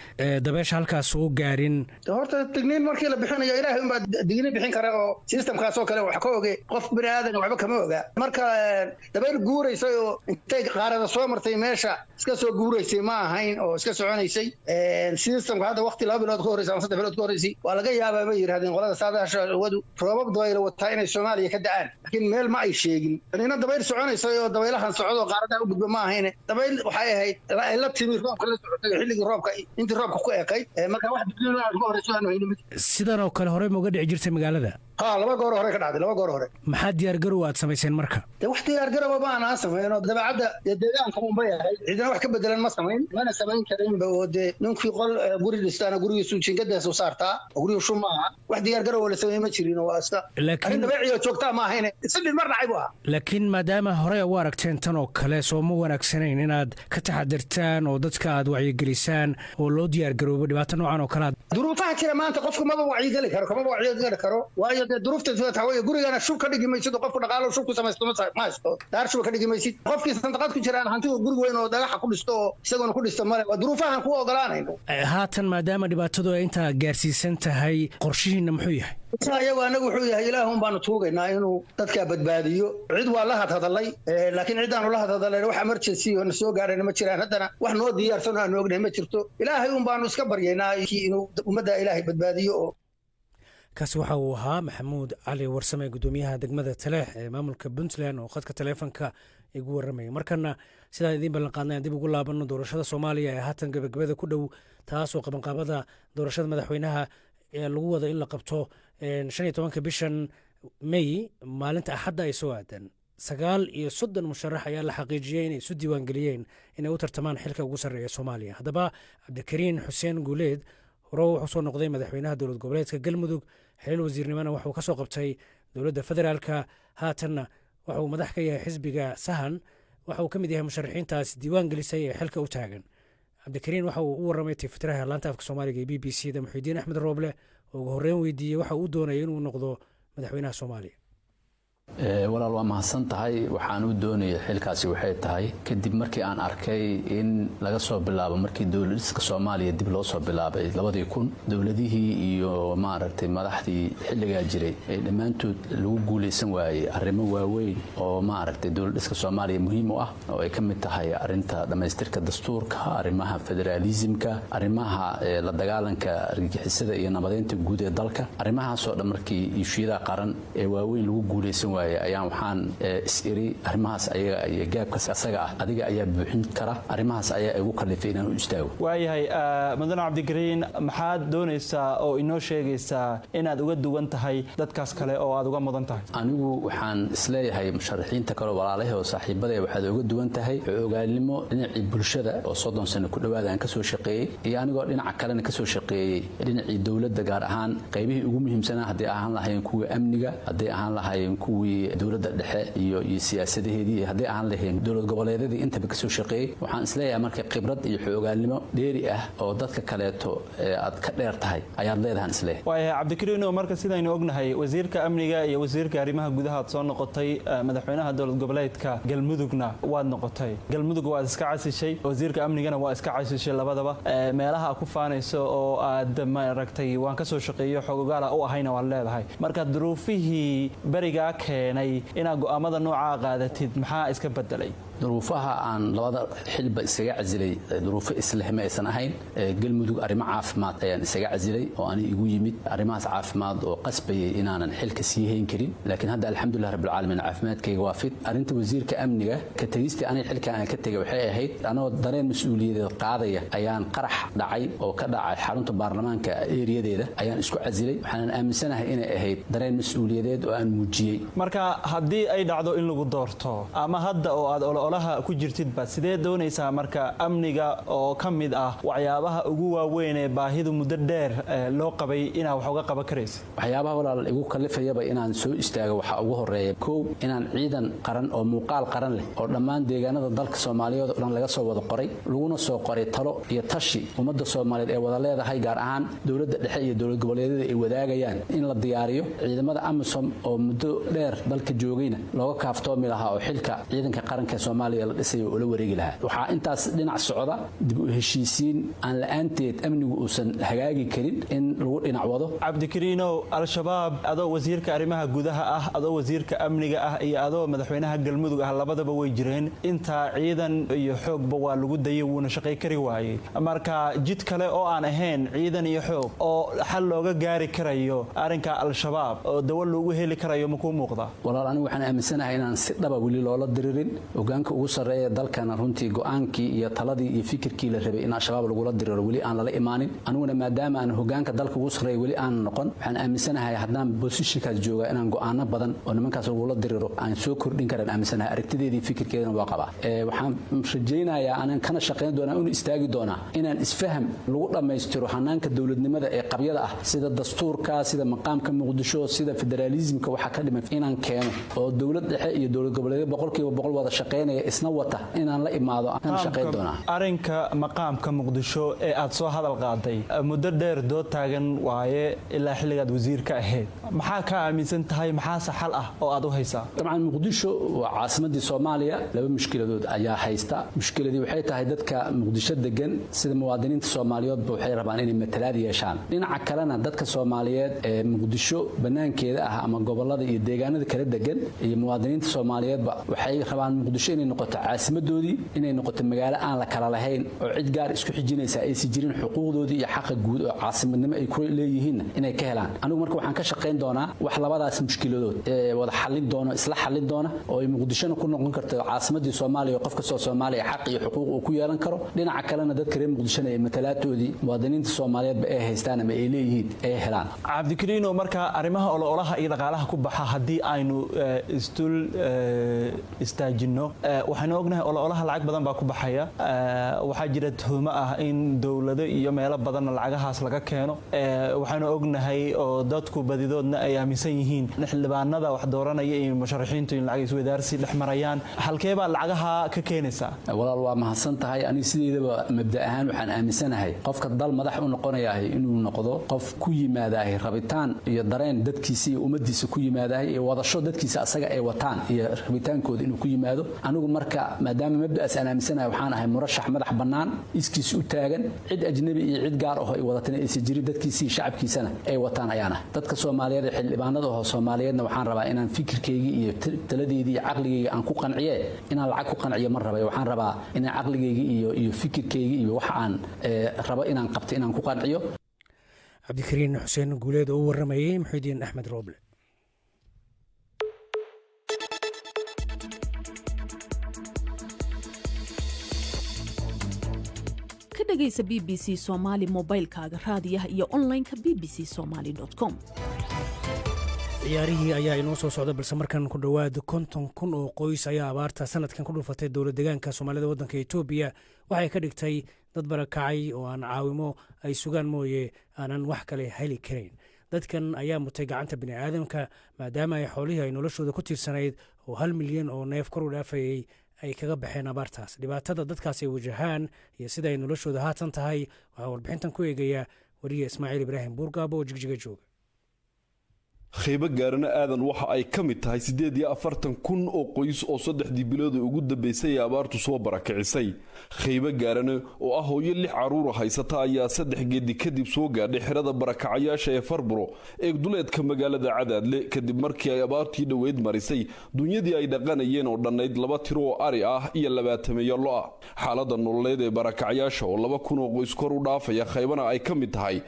[SPEAKER 1] dabeesha halkaas soo gaarin?
[SPEAKER 4] Horta digniin markii la bixinayo Ilaahay unbaa digniin bixin kara oo systemkaas oo kale wax ka oge. Qof bini aadan waxba kama oga. Marka dabayl guuraysay oo intay qaarada soo martay meesha iska soo guuraysay ma ahayn oo iska soconaysay. Systemka hadda waqti 2 bilood ka horreysay ama 3 bilood ka horreysay waa laga yaabaa bay yidhahdeen qolada saadaasha wadu roobab dabaylo wataa inay Soomaaliya ka da'aan, laakiin meel ma ay sheegin. Nina dabayl soconaysay oo dabaylahan socdo qaaradaha u gudba ma ahayn. Dabayl waxay ahayd ay la timi roobka la socotay xilligii roobka intii roobka ku ekay. Marka wax digniin aan ka horreysay aanu haynin.
[SPEAKER 1] Sidan oo kale horey ma uga dhici jirtay magaalada?
[SPEAKER 4] Ha, laba goor hore ka dhacday, laba goor hore.
[SPEAKER 1] Maxaa diyaargarow aad samayseen marka?
[SPEAKER 4] Dee wax diyaargarowba ma aanaan samayn oo dabeecadda dee deegaanka unbay ahayd. Cidina wax ka bedelan ma samayn, mana samayn karinba oo dee ninkii qol guri dhistaana gurigiisu jiingadaas u saartaa oo gurigu shub maaha. Wax diyaargarow la sameey ma jirin oo waa iska arrin dabeeci oo joogtaa ma ahayne, si mar dhacay buu ahaa.
[SPEAKER 1] Laakiin maadaama horey u aragteen tan oo kale, soo ma wanaagsanayn inaad ka taxadirtaan oo dadka aad wacyigelisaan oo loo diyaargaroobo dhibaato noocan oo kale?
[SPEAKER 4] Duruufaha jira maanta qofku maba wacyigeli karo, kamaba wacyigeli karo, waayo dee duruufta waxaa weeye gurigana shub ka dhigi maysid oo qofku dhaqaalo shub ku samaysto ma haysto, daar shuba ka dhigi maysid. Qofkii sandaqad ku jiraan hantidu guri weyn oo dhagaxa ku dhisto oo isaguna ku dhisto male. Waa duruufahan kuwa ogolaanayno.
[SPEAKER 1] Haatan maadaama dhibaatadu ay intaa gaarsiisan tahay, qorshihiinna muxuu yahay?
[SPEAKER 4] Iyagu anagu wuxuu yahay Ilaahun baanu tuugaynaa inuu dadkaa badbaadiyo. Cid waa la hadhadalay, laakiin cid aanu la hadhadalay wax emergency oo na soo gaarayna ma jiraan. Haddana wax noo diyaarsan oo aanu ognahay ma jirto. Ilaahay un baanu iska baryaynaa inuu ummadda Ilaahay badbaadiyo oo
[SPEAKER 1] Kaasi waxa uu ahaa Maxamuud Cali Warsame, gudoomiyaha degmada Taleex ee maamulka Puntland, oo khadka taleefonka igu warramaya. Markana sidaan idiin ballanqaadnay aan dib ugu laabanno doorashada Soomaaliya ee haatan gabagabada ku dhow, taasoo qabanqaabada doorashada madaxweynaha ee lagu wada in la qabto 15-ka bishan May, maalinta Axadda ay soo aadan. 39 musharax ayaa la xaqiijiyey inay isu diiwaangeliyeen inay u tartamaan xilka ugu sarreeya Soomaaliya. Haddaba, Cabdikariin Xuseen Guuleed hore wuxuu soo noqday madaxweynaha dowlad goboleedka Galmudug, xilal wasiirnimona waxuu ka soo qabtay dowladda federaalka, haatanna waxauu madax ka yahay xisbiga Sahan. Waxa uu ka mid yahay musharaxiintaas diiwaan gelisay ee xilka u taagan. Cabdikariin waxa uu u warramay tifitiraha laanta afka Soomaaliga ee BBC da, Muxiidiin Axmed Rooble, oo ugu horreyn weydiiyey waxa uu doonaya inuu noqdo madaxweynaha Soomaaliya.
[SPEAKER 16] Walaal, waa mahadsan tahay. Waxaan u doonayay xilkaasi waxay tahay kadib markii aan arkay in laga soo bilaabo markii dowladiska Soomaaliya dib loo soo bilaabay 2000, dowladihii iyo maaragtay madaxdii xilligaa jiray ee dhammaantood lagu guulaysan waayey arrimo waaweyn oo maaragtay dowladhiska Soomaaliya muhiim u ah, oo ay ka mid tahay arrinta dhammaystirka dastuurka, arrimaha federaalisimka, arrimaha la dagaalanka argagixisada iyo nabadeynta guud ee dalka. Arrimahaasoo dhan markii ishuuyada qaran ee waaweyn lagu guulaysan waayey, ayaan waxaan is iri arrimahaas ayaga iyo gaabkaas asaga ah adiga ayaa buuxin kara. Arrimahaas ayaa igu kalifay inaan u istaago.
[SPEAKER 17] Waayahay, mudane Cabdikariin, maxaad doonaysaa oo inoo sheegaysaa inaad uga duwan tahay dadkaas kale oo aad uga mudan tahay?
[SPEAKER 16] Anigu waxaan isleeyahay musharaxiinta kale, walaalahay oo saaxiibada, waxaad uga duwan tahay ogaalnimo dhinacii bulshada oo 30 sano ku dhowaada aan kasoo shaqeeyey, iyo anigoo dhinaca kalena kasoo shaqeeyey dhinacii dowladda, gaar ahaan qaybihii ugu muhiimsanaa, hadday ahaan lahaayeen kuwii amniga, hadday ahaan lahaayeen kuwii dowladda dhexe iyo siyaasadaheedii, hadday ahaan lahayn dowlad goboleedyadii, intaba kasoo shaqeeyey. Waxaan isleeyahay marka khibrad iyo xoogaalnimo dheeri ah oo dadka kaleeto aad ka dheer tahay ayaad leedahan isleeyahay.
[SPEAKER 17] Waayahay, Cabdikariino, marka sidaynu ognahay wasiirka amniga iyo wasiirka arrimaha gudaha aad soo noqotay, madaxweynaha dowlad goboleedka Galmudugna waad noqotay. Galmudug waad iska casishay, wasiirka amnigana waa iska casishay. Labadaba meelaha ku faanayso oo aad maaragtay waan kasoo shaqeeyo, xogogaala u ahayna waad leedahay. Marka duruufihii berigaa keenay inaad go'aamada noocaa qaadatid maxaa iska bedelay?
[SPEAKER 16] Duruufaha aan labada xilba iskaga casilay duruufo isleh ma aysan ahayn. Galmudug arrimo caafimaad ayaan isaga casilay oo ani igu yimid arrimahaas caafimaad oo qasbayay inaanan xilka sii hayn karin, laakiin hadda alxamdulilah rabbilcaalamiin, caafimaadkayga waa fit. Arrinta wasiirka amniga ka tegistii aniga xilka aan ka tegay waxay ahayd anoo dareen mas-uuliyadeed qaadaya ayaan qarax dhacay oo ka dhacay xarunta baarlamaanka eeriyadeeda ayaan isku casilay. Waxaanan aaminsanahay inay ahayd dareen mas-uuliyadeed oo aan muujiyey.
[SPEAKER 17] Marka haddii ay dhacdo in lagu doorto, ama hadda oo aad ololaha ku jirtidba, sidee doonaysaa marka amniga oo ka mid ah waxyaabaha ugu waaweyn ee baahidu muddo dheer loo qabay inaad wax uga qaban karaysa?
[SPEAKER 16] Waxyaabaha, walaal, igu kalifayaba inaan soo istaago waxaa ugu horeeya kow, inaan ciidan qaran oo muuqaal qaran leh oo dhammaan deegaanada dalka Soomaaliyeed oo dhan laga soo wada qoray, laguna soo qoray talo iyo tashi ummadda Soomaaliyeed ee wada leedahay, gaar ahaan dowladda dhexe iyo dowlad goboleedyada ay wadaagayaan, in la diyaariyo. Ciidamada AMISOM oo muddo dheer dalka joogayna looga kaaftoomi lahaa oo xilka ciidanka qaranka Soomaaliya la dhisayo oo la wareegi lahaa. Waxaa intaas dhinac socda dib u heshiisiin aan la-aanteed amnigu uusan hagaagi karin in lagu dhinac wado.
[SPEAKER 17] Cabdikariinow, Al-Shabaab adoo wasiirka arrimaha gudaha ah, adoo wasiirka amniga ah iyo adoo madaxweynaha Galmudug ah, labadaba way jireen. Intaa ciidan iyo xoogba waa lagu dayay, wuuna shaqay kari waayey. Marka jid kale oo aan ahayn ciidan iyo xoog oo xal looga gaari karayo arrinka Al-Shabaab oo dawo loogu heli karayo ma kuu muuqda?
[SPEAKER 16] Walaal, anigu waxaan aaminsanahay inaan si dhaba weli loola diririn. Hogaanka ugu sarreeya dalkana runtii go'aankii iyo taladii iyo fikirkii la rabay in Al-Shabaab lagula diriro weli aan lala imaanin. Aniguna maadaama aan hogaanka dalka ugu sarreeya weli aan noqon, waxaan aaminsanahay haddaan positionkaas jooga inaan go'aano badan oo nimankaas lagula diriro aan soo kordhin karaan aaminsanahay. Aragtideedii fikirkeedana waa qabaa. Waxaan rajaynayaa aanan kana shaqayn doonaa inu istaagi doonaa inaan isfaham lagu dhammaystiro hanaanka dowladnimada ee qabyada ah, sida dastuurka, sida maqaamka Muqdisho, sida federaalismka waxa ka dhiman inaan keeno, oo dowlad dhexe iyo dowlad goboleedyo 100% wada shaqaynaya isna wata inaan la imaado aan shaqayn doonaa.
[SPEAKER 17] Arrinka maqaamka Muqdisho ee aad soo hadal qaaday muddo dheer dood taagan waaye ilaa xilligaad wasiir ka ahayd. Maxaa ka aaminsan tahay? Maxaase xal ah oo aad u haysaa?
[SPEAKER 16] Dabcan, Muqdisho waa caasimadii Soomaaliya. Laba mushkiladood ayaa haysta. Mushkiladii waxay tahay dadka Muqdisho degan sida muwaadiniinta Soomaaliyeedba waxay rabaan inay matalaad yeeshaan. Dhinaca kalena dadka Soomaaliyeed ee Muqdisho banaankeeda ah ama gobolada iyo deegaanada deegaanada kala degan iyo muwaadiniinta Soomaaliyeedba waxay rabaan Muqdisho inay noqoto caasimadoodii, inay noqoto magaalo aan la kala lahayn oo cid gaar isku xijinaysa aysan jirin, xuquuqdoodii iyo xaqa guud oo caasimadnimo ay ku leeyihiin inay ka helaan. Anigu marka waxaan ka shaqayn doonaa wax labadaas mushkiladood ee wada xallin doono, isla xallin doona, oo ay Muqdishona ku noqon karto caasimadii Soomaaliya oo qof kastoo Soomaaliya xaq iyo xuquuq uu ku yeelan karo, dhinaca kalena dadka reer Muqdishona ee matalaatoodii muwaadiniinta Soomaaliyeedba ay haystaan ama ay leeyihiin ay helaan.
[SPEAKER 17] Cabdikariino, marka arrimaha ololaha iyo dhaqaalaha ku baxa haddii aynu isdul istaajinno, waxaynu ognahay ololaha lacag badan baa ku baxaya. Waxaa jira tuhumo ah in dowlado iyo meelo badanna lacagahaas laga keeno. Waxaynu ognahay oo dadku badidoodna ay aaminsan yihiin in xildhibaanada wax dooranaya iyo musharaxiintu in lacag isweydaarsi dhex marayaan. Halkee baa lacagaha ka keenaysaa?
[SPEAKER 16] Walaal, waa mahadsan tahay. Aniga sideedaba mabda ahaan waxaan aaminsanahay qofka dal madax u noqonayahay inuu noqdo qof ku yimaadahay rabitaan iyo dareen dadkiisa iyo ummadiisa ku yimaadahay iyo wadasho dadkiisa asaga ay wataan iyo rabitaankooda inuu ku yimaado. Anigu marka maadaama mabda'aas aan aaminsanahay, waxaan ahay murashax madax bannaan, iskiis u taagan, cid ajnabi iyo cid gaar ah oo ay wadatana aysan jirin, dadkiisa iyo shacabkiisana ay wataan ayaan ahay. Dadka Soomaaliyeed ee xildhibaanada oo Soomaaliyeedna waxaan rabaa inaan fikirkaygii iyo taladeydii iyo caqligayga aan ku qanciye. Inaan lacag ku qanciyo ma rabay. Waxaan rabaa inaan caqligayga iyo fikirkayga iyo waxa aan rabo inaan qabto inaan ku qanciyo.
[SPEAKER 1] Cabdikariin Xuseen Guuleed oo u waramayey Muxidiin Axmed Rooble.
[SPEAKER 18] Ka dhagaysa BBC Soomaali mobaylkaaga, raadiyaha iyo onlineka bbcsomali.com.
[SPEAKER 1] Ciyaarihii ayaa inoo soo socda, balse markan ku dhowaad 50,000 oo qoys ayaa abaarta sanadkan ku dhufatay dowlad deegaanka Soomaalida waddanka Etoobiya waxay ka dhigtay dad barakacay oo aan caawimo ay sugaan mooye aanan wax kale heli karayn. Dadkan ayaa mutay gacanta bini'aadamka, maadaama ay xoolihii ay noloshooda ku tiirsanayd oo 1 milyan oo neef kor u dhaafayey ay kaga baxeen abaartaas. Dhibaatada dadkaas ay wajahaan iyo sida ay noloshooda haatan tahay waxaa warbixintan ku eegaya wariye Ismaaciil Ibraahim Buurgaabo oo Jigjiga jooga.
[SPEAKER 19] Khaybo Gaarana Aadan waxa ay ka mid tahay 48,000 oo qoys oo 3dii bilood ee ugu dambaysay ee abaartu soo barakicisay. Khaybo Gaarane oo ah hooyo lix carruura haysata ayaa saddex geedi kadib soo gaadhay xerada barakacayaasha ee Farburo ee duleedka magaalada Cadaadle, kadib markii ay abaartii dhoweyd marisay dunyadii ay dhaqanayeen oo dhannayd laba tiro oo ari ah iyo 20 lo ah. Xaaladda nololeed ee barakacayaasha oo 2,000 oo qoys kor u dhaafaya, khaybana ay ka mid tahay,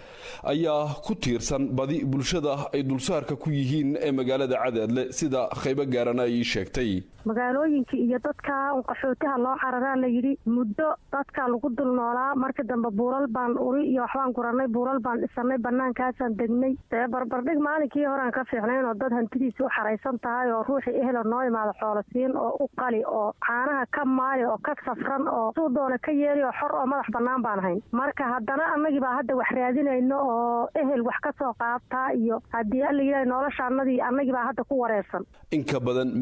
[SPEAKER 19] ayaa ku tiirsan badi bulshada ay dulsaarka ku yihiin ee magaalada Cadaadle, sida Khaybo Gaarana ay ii sheegtay.
[SPEAKER 15] Magaalooyinka iyo dadka qaxootiha loo cararaa la yidhi. Muddo dadka lagu dul noolaa. Marka dambe buural baan uri iyo waxbaan guranay, buural baan dhisanay, banaankaasaan degnay. Dee barbardhig maalinkii horean ka fiicnayn oo dad hantidiisa u xaraysan tahay oo ruuxii ehelo noo imaado xoolo siin oo u qali oo caanaha ka maali oo ka safran oo suu doona ka yeeli oo xor oo madax bannaan baan hayn. Marka haddana annagii baa hadda wax raadinayno oo ehel wax ka soo qaataa iyo haddii alla yidhaha nolosha annadii annagii baa hadda ku wareersan.
[SPEAKER 19] In ka badan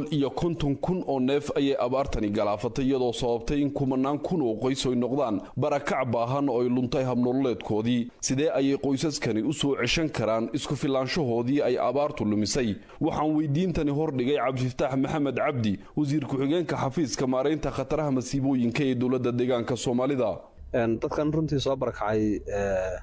[SPEAKER 19] 1,150,000 oo neef ayay abaartani galaafatay, iyadoo sababtay in kumanaan kun oo qoys ay noqdaan barakac baahan oo ay luntay habnololeedkoodii. Sidee ayay qoysaskani u soo ceshan karaan isku filaanshahoodii ay abaartu lumisay? Waxaan weydiintani hordhigay Cabdifataax Maxamed Cabdi, wasiir ku-xigeenka xafiiska maaraynta khataraha masiibooyinka ee dowladda deegaanka Soomaalida.
[SPEAKER 20] Dadkan runtii soo barakacay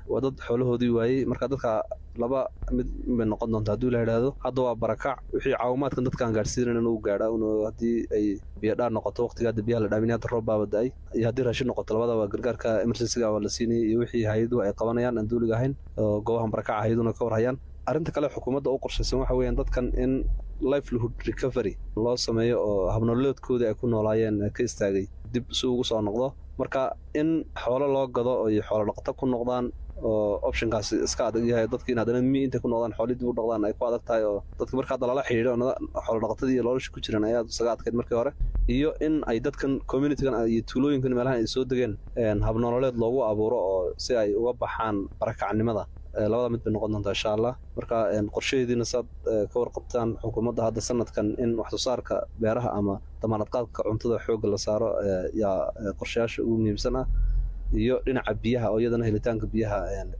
[SPEAKER 20] waa dad xoolahoodii waayey. Marka dadka laba mid bay noqon doonta haddii la yidhaahdo. Hadda waa barakac, wixii caawimaadkan dadkaan gaadhsiinan inuu gaadha un, haddii ay biyodhaan noqoto, waqtiga hadda biyaha la dhaamin, hadda roob baaba da-ay, iyo haddii raashin noqoto, labadaba gargaarka emergencyga waa la siinayay iyo wixii hay-aduhu ay qabanayaan aan duuliga ahayn oo goobahan barakaca hay-aduna ka warhayaan. Arrinta kale xukuumadda u qorshaysan waxa weeyaan dadkan in livelihood recovery loo sameeyo oo habnololeedkoodii ay ku noolaayeen ka istaagay dib si ugu soo noqdo. Marka in xoolo loo gado oy xoolo dhaqato ku noqdaan oo optionkaasi iska adag yahay, dadki in haddana mi intay ku noqdaan xoolii dib u dhaqdaan ay ku adag tahay, oo dadka marka hadda lala xidhiidho xoolo dhaqatadii iyo nolosha ku jiraan ayaa isaga adkayd markii hore, iyo in ay dadkan communitygan iyo tuulooyinkan meelahan ay soo degeen habnololeed loogu abuuro oo si ay uga baxaan barakacnimada. Labada mid bay noqon doontaa insha Allah. Marka qorshaheediina saad ka warqabtaan xukuumadda hadda sanadkan in wax soo saarka beeraha ama damaanad qaadka cuntada xoogga la saaro yaa qorshayaasha ugu muhiimsan ah, iyo dhinaca biyaha oo iyadana helitaanka biyaha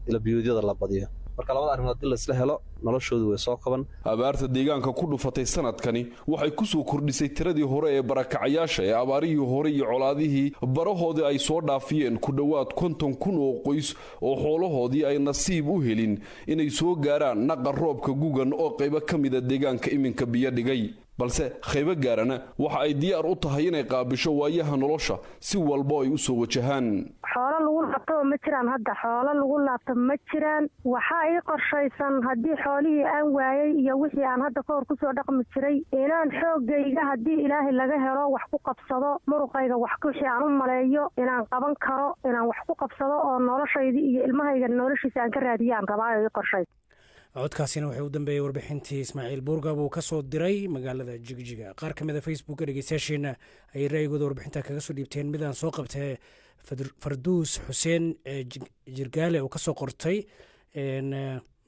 [SPEAKER 20] ila biyoodyada la badiyo. Marka labada arrimood haddii laisla helo, noloshoodu way soo kaban.
[SPEAKER 19] Abaarta deegaanka ku dhufatay sanadkani waxay ku soo kordhisay tiradii hore ee barakacayaasha ee abaarihii hore iyo colaadihii barahoodii ay soo dhaafiyeen ku dhowaad 50,000 oo qoys oo xoolahoodii ay nasiib u helin inay soo gaaraan naqa roobka gugan oo qaybo ka mida deegaanka iminka biyo dhigay. Balse Khaybo Gaarana waxa ay diyaar u tahay inay qaabisho waayaha nolosha si walbo ay u soo wajahaan.
[SPEAKER 15] Xoolo lagu laabto ma jiraan hadda, xoolo lagu laabto ma jiraan. Waxaa ii qorshaysan haddii xoolihii aan waayey iyo wixii aan hadda kahor kusoo dhaqmi jiray, inaan xoogayga, haddii Ilaahay laga helo, wax ku qabsado, muruqayga wax wixii aan u maleeyo inaan qaban karo, inaan wax ku qabsado oo noloshayda iyo ilmahayga noloshiisa aan ka raadiyaan rabaayo ii qorshaysan.
[SPEAKER 1] Codkaasina waxay u dambeeyey warbixintii Ismaaciil Buurgab uu ka soo diray magaalada Jigjiga. Qaar ka mid a Facebooka dhegeystayaasheena ayay ra'yigooda warbixinta kaga soo dhiibteen. Midaan soo qabtee, Farduus Xuseen Jirgaale oo kasoo qortay,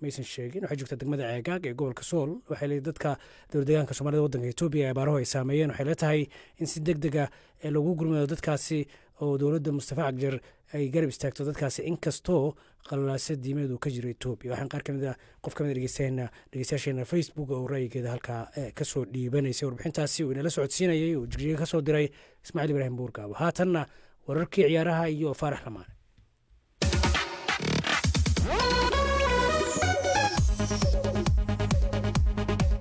[SPEAKER 1] maysan sheegin, waxay joogtaa degmada Ceegaag ee gobolka Sool. Waxay leedahay dadka dowlad deegaanka Soomaalida, waddanka Etoobiya ee abaaruhu ay saameeyeen, waxay leetahay in si deg deg ah lagu gurmado dadkaasi oo dowladda Mustafa Cagjar ay garab istaagto dadkaasi, inkastoo qalalaasa diimeed uu ka jiro Etoobiya. Waxaan qaar kamid a qof kamid a dhegeystayaasheena Facebook oo ra'yigeeda halkaa kasoo dhiibanaysay warbixintaasi uu inala socodsiinayay uu Jigjiga kasoo diray Ismaaciil Ibraahim Buurgaabo. Haatanna wararkii ciyaaraha iyo Faarax Lamaane.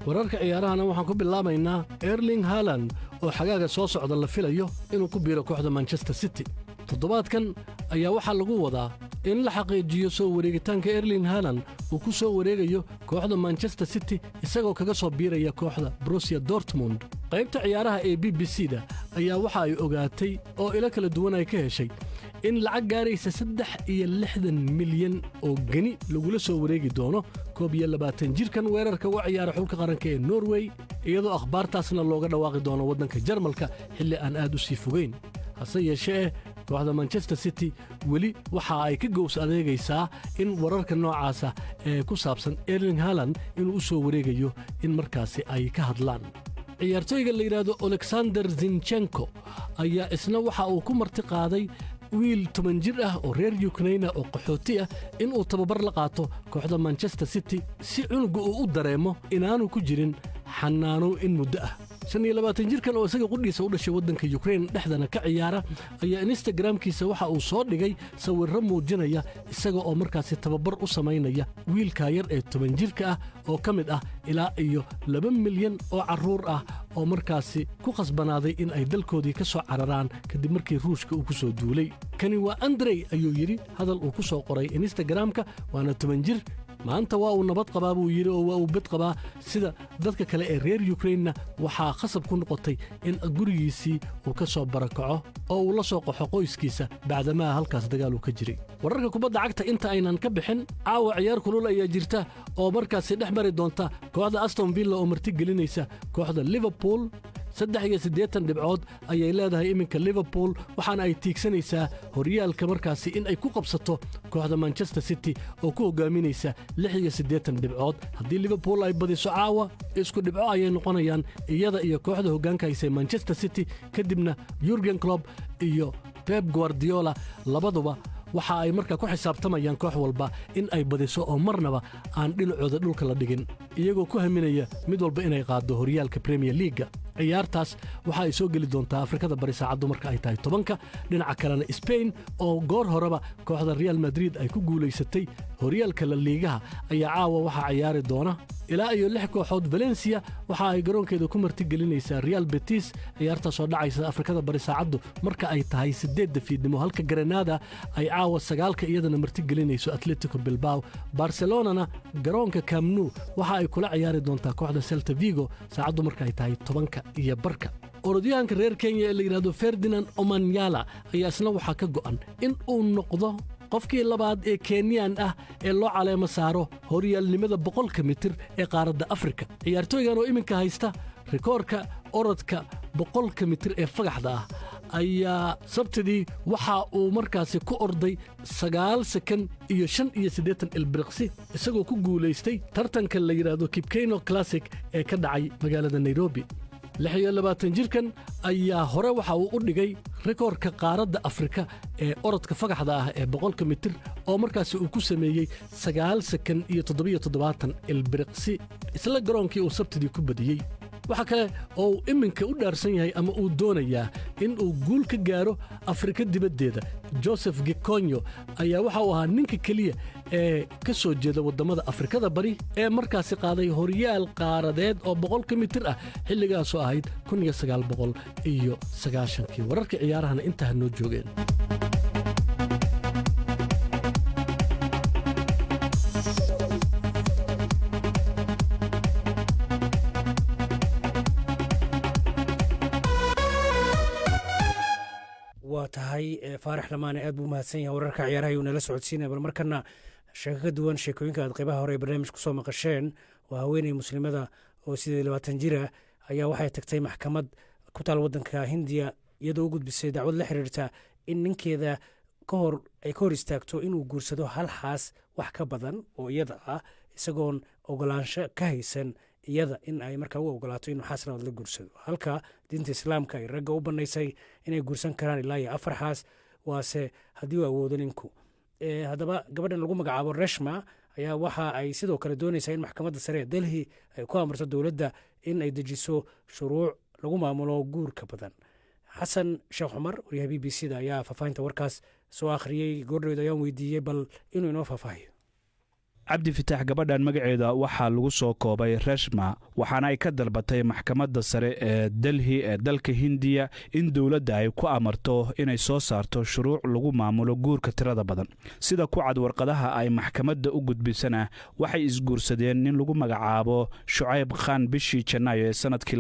[SPEAKER 7] Wararka ciyaarahana waxaan ku bilaabaynaa Erling Haaland oo xagaaga soo socda la filayo inuu ku biiro kooxda Manchester City. Toddobaadkan ayaa waxaa lagu wadaa in la xaqiijiyo soo wareegitaanka Erling Haaland uu ku soo wareegayo kooxda Manchester City, isagoo kaga soo biiraya kooxda Borussia Dortmund. Qaybta ciyaaraha ee BBC da ayaa waxa ay ogaatay oo ilo kala duwan ay ka heshay in lacag gaaraysa 63 milyan oo geni lagula soo wareegi doono 21 jirkan weerarka uga ciyaara xulka qaranka ee Norway, iyadoo akhbaartaasna looga dhawaaqi doono waddanka Jarmalka xilli aan aad u sii fogayn. Hase yeeshee kooxda Manchester City weli waxa ay ka gows adeegaysaa in wararka noocaasa ee ku saabsan Erling Haaland inuu u soo wareegayo in markaasi ay ka hadlaan. Ciyaartooyga la yidhaahdo Alexander Zinchenko ayaa isna waxa uu ku marti qaaday wiil 10 jir ah oo reer Yukraina oo qaxooti ah inuu tababar la qaato kooxda Manchester City, si cunuga uu u dareemo inaanu ku jirin xanaano in muddo ah. 25 jirkan oo isaga qudhiisa u dhashay waddanka Yukrain, dhexdana ka ciyaara, ayaa Instagramkiisa waxa uu soo dhigay sawirro muujinaya isaga oo markaasi tababar u samaynaya wiilka yar ee 10 jirka ah oo ka mid ah ilaa iyo 2 milyan oo carruur ah oo markaasi ku khasbanaaday in ay dalkoodii ka soo cararaan kadib markii Ruushka uu ku soo duulay. "Kani waa Andrey," ayuu yidhi hadal uu ku soo qoray Instagramka, "waana 10 jir. Maanta waa uu nabad qabaa," buu yidhi, "oo waa uu bed qabaa. Sida dadka kale ee reer Yukrainna waxaa khasab ku noqotay in gurigiisii uu ka soo barakaco oo uu la soo qaxo qoyskiisa bacdamaha halkaas dagaal uu ka jiray." Wararka kubadda cagta inta aynan ka bixin, caawa ciyaar kulul ayaa jirta oo markaasi dhex mari doonta kooxda Aston Villa oo marti gelinaysa kooxda Liverpool. 83 dhibcood ayay leedahay iminka Liverpool, waxaana ay tiigsanaysaa horyaalka markaasi in ay ku qabsato kooxda Manchester City oo ku hogaaminaysa 86 dhibcood. Haddii Liverpool ay badiso caawa, isku dhibco ayay noqonayaan iyada iyo kooxda hoggaanka haysay Manchester City. Kadibna Jurgen Klopp iyo Pep Guardiola labaduba waxa ay markaa ku xisaabtamayaan koox walba in ay badiso oo marnaba aan dhinacooda dhulka la dhigin, iyagoo ku haminaya mid walba inay qaaddo horyaalka Premier League-ga. Ciyaartaas waxa ay soo geli doontaa Afrikada Bari saacaddu marka ay tahay 10-ka. Dhinaca kalena Spain, oo goor horeba kooxda Real Madrid ay ku guulaysatay horyaalka La Liigaha, ayaa caawa waxaa ciyaari doona ilaa iyo lix kooxood. Valencia waxa ay garoonkeeda ku martigelinaysaa Real Betis, ciyaartaasoo dhacaysa Afrikada Bari saacaddu marka ay tahay 8-da fiidnimo, halka Granada ay caawa 9-ka iyadana martigelinayso Atletico Bilbao. Barcelonana garoonka Camp Nou waxa ay kula ciyaari doontaa kooxda Celta Vigo saacaddu marka ay tahay 10:30. Orodyahanka reer Kenya ee la yidhahdo Ferdinand Omanyala ayaa isna waxaa ka go'an in uu noqdo qofkii labaad ee Kenyan ah ee loo caleemo saaro horyaalnimada 100-ka mitir ee qaaradda Afrika. Ciyaartooygan oo iminka haysta rikoorka orodka 100-ka mitir ee fagaxda ah ayaa Sabtidii waxa uu markaasi ku orday 9 sakan iyo 85 ilbiriqsi, isagoo ku guulaystay tartanka la yidhaahdo Kipkeino Classic ee ka dhacay magaalada Nairobi. 26 jirkan ayaa hore waxa uu u dhigay rikoorka qaaradda Afrika ee orodka fagaxda ah ee 100-ka mitir, oo markaasi uu ku sameeyey 9 sakan iyo 77 ilbiriqsi, isla garoonkii uu Sabtidii ku badiyey. Waxaa kale oo uu iminka u dhaarsan yahay ama uu doonayaa in uu guul ka gaaro Afrika dibaddeeda. Joseph Gikonyo ayaa waxa uu ahaa ninka keliya ee ka soo jeeda waddamada Afrikada Bari ee markaasi qaaday horyaal qaaradeed oo 100-ka mitir ah, xilligaasoo ahayd 1990-kii. Wararka ciyaarahana intaa noo joogeen.
[SPEAKER 1] Waa tahay, Faarax Lamaane aad buu mahadsan yahay. Wararka ciyaaraha ayuu nala socodsiinaya. Bal markana sheeko ka duwan sheekooyinka aad qeybaha hore ee barnaamij kusoo maqasheen. Waa haweeney Muslimada oo 28 jira ayaa waxay tagtay maxkamad ku taal waddanka Hindiya, iyadoo u gudbisay dacwad la xiriirta in ninkeeda kahor ay ka hor istaagto inuu guursado hal xaas wax ka badan oo iyada ah, isagoon ogolaansho ka haysan iyada in ay markaa u ogolaato inuu xaas labaad la guursado, halka diinta Islaamka ay ragga u bannaysay inay guursan karaan ilaa iyo afar xaas, waase haddii uu awoodo ninku. Haddaba gabadhan lagu magacaabo Reshma ayaa waxa ay sidoo kale doonaysaa in maxkamadda sare ee Delhi ay ku amarto dowladda in ay dejiso shuruuc lagu maamulo guurka badan. Xasan Sheekh Cumar, waryaha BBC da, ayaa faahfaahinta warkaas soo akhriyey. Goordhoweyd ayaan weydiiyey bal inuu inoo faahfaahiyo.
[SPEAKER 10] Cabdi Fitaax, gabadhan magaceeda waxaa lagu soo koobay Reshma, waxaana ay ka dalbatay maxkamadda sare ee Delhi ee dalka Hindiya in dowladda ay ku amarto inay soo saarto shuruuc lagu maamulo guurka tirada badan. Sida ku cad warqadaha ay maxkamadda u gudbisana, waxay isguursadeen nin lagu magacaabo Shucayb Khan bishii Janaayo ee sanadkii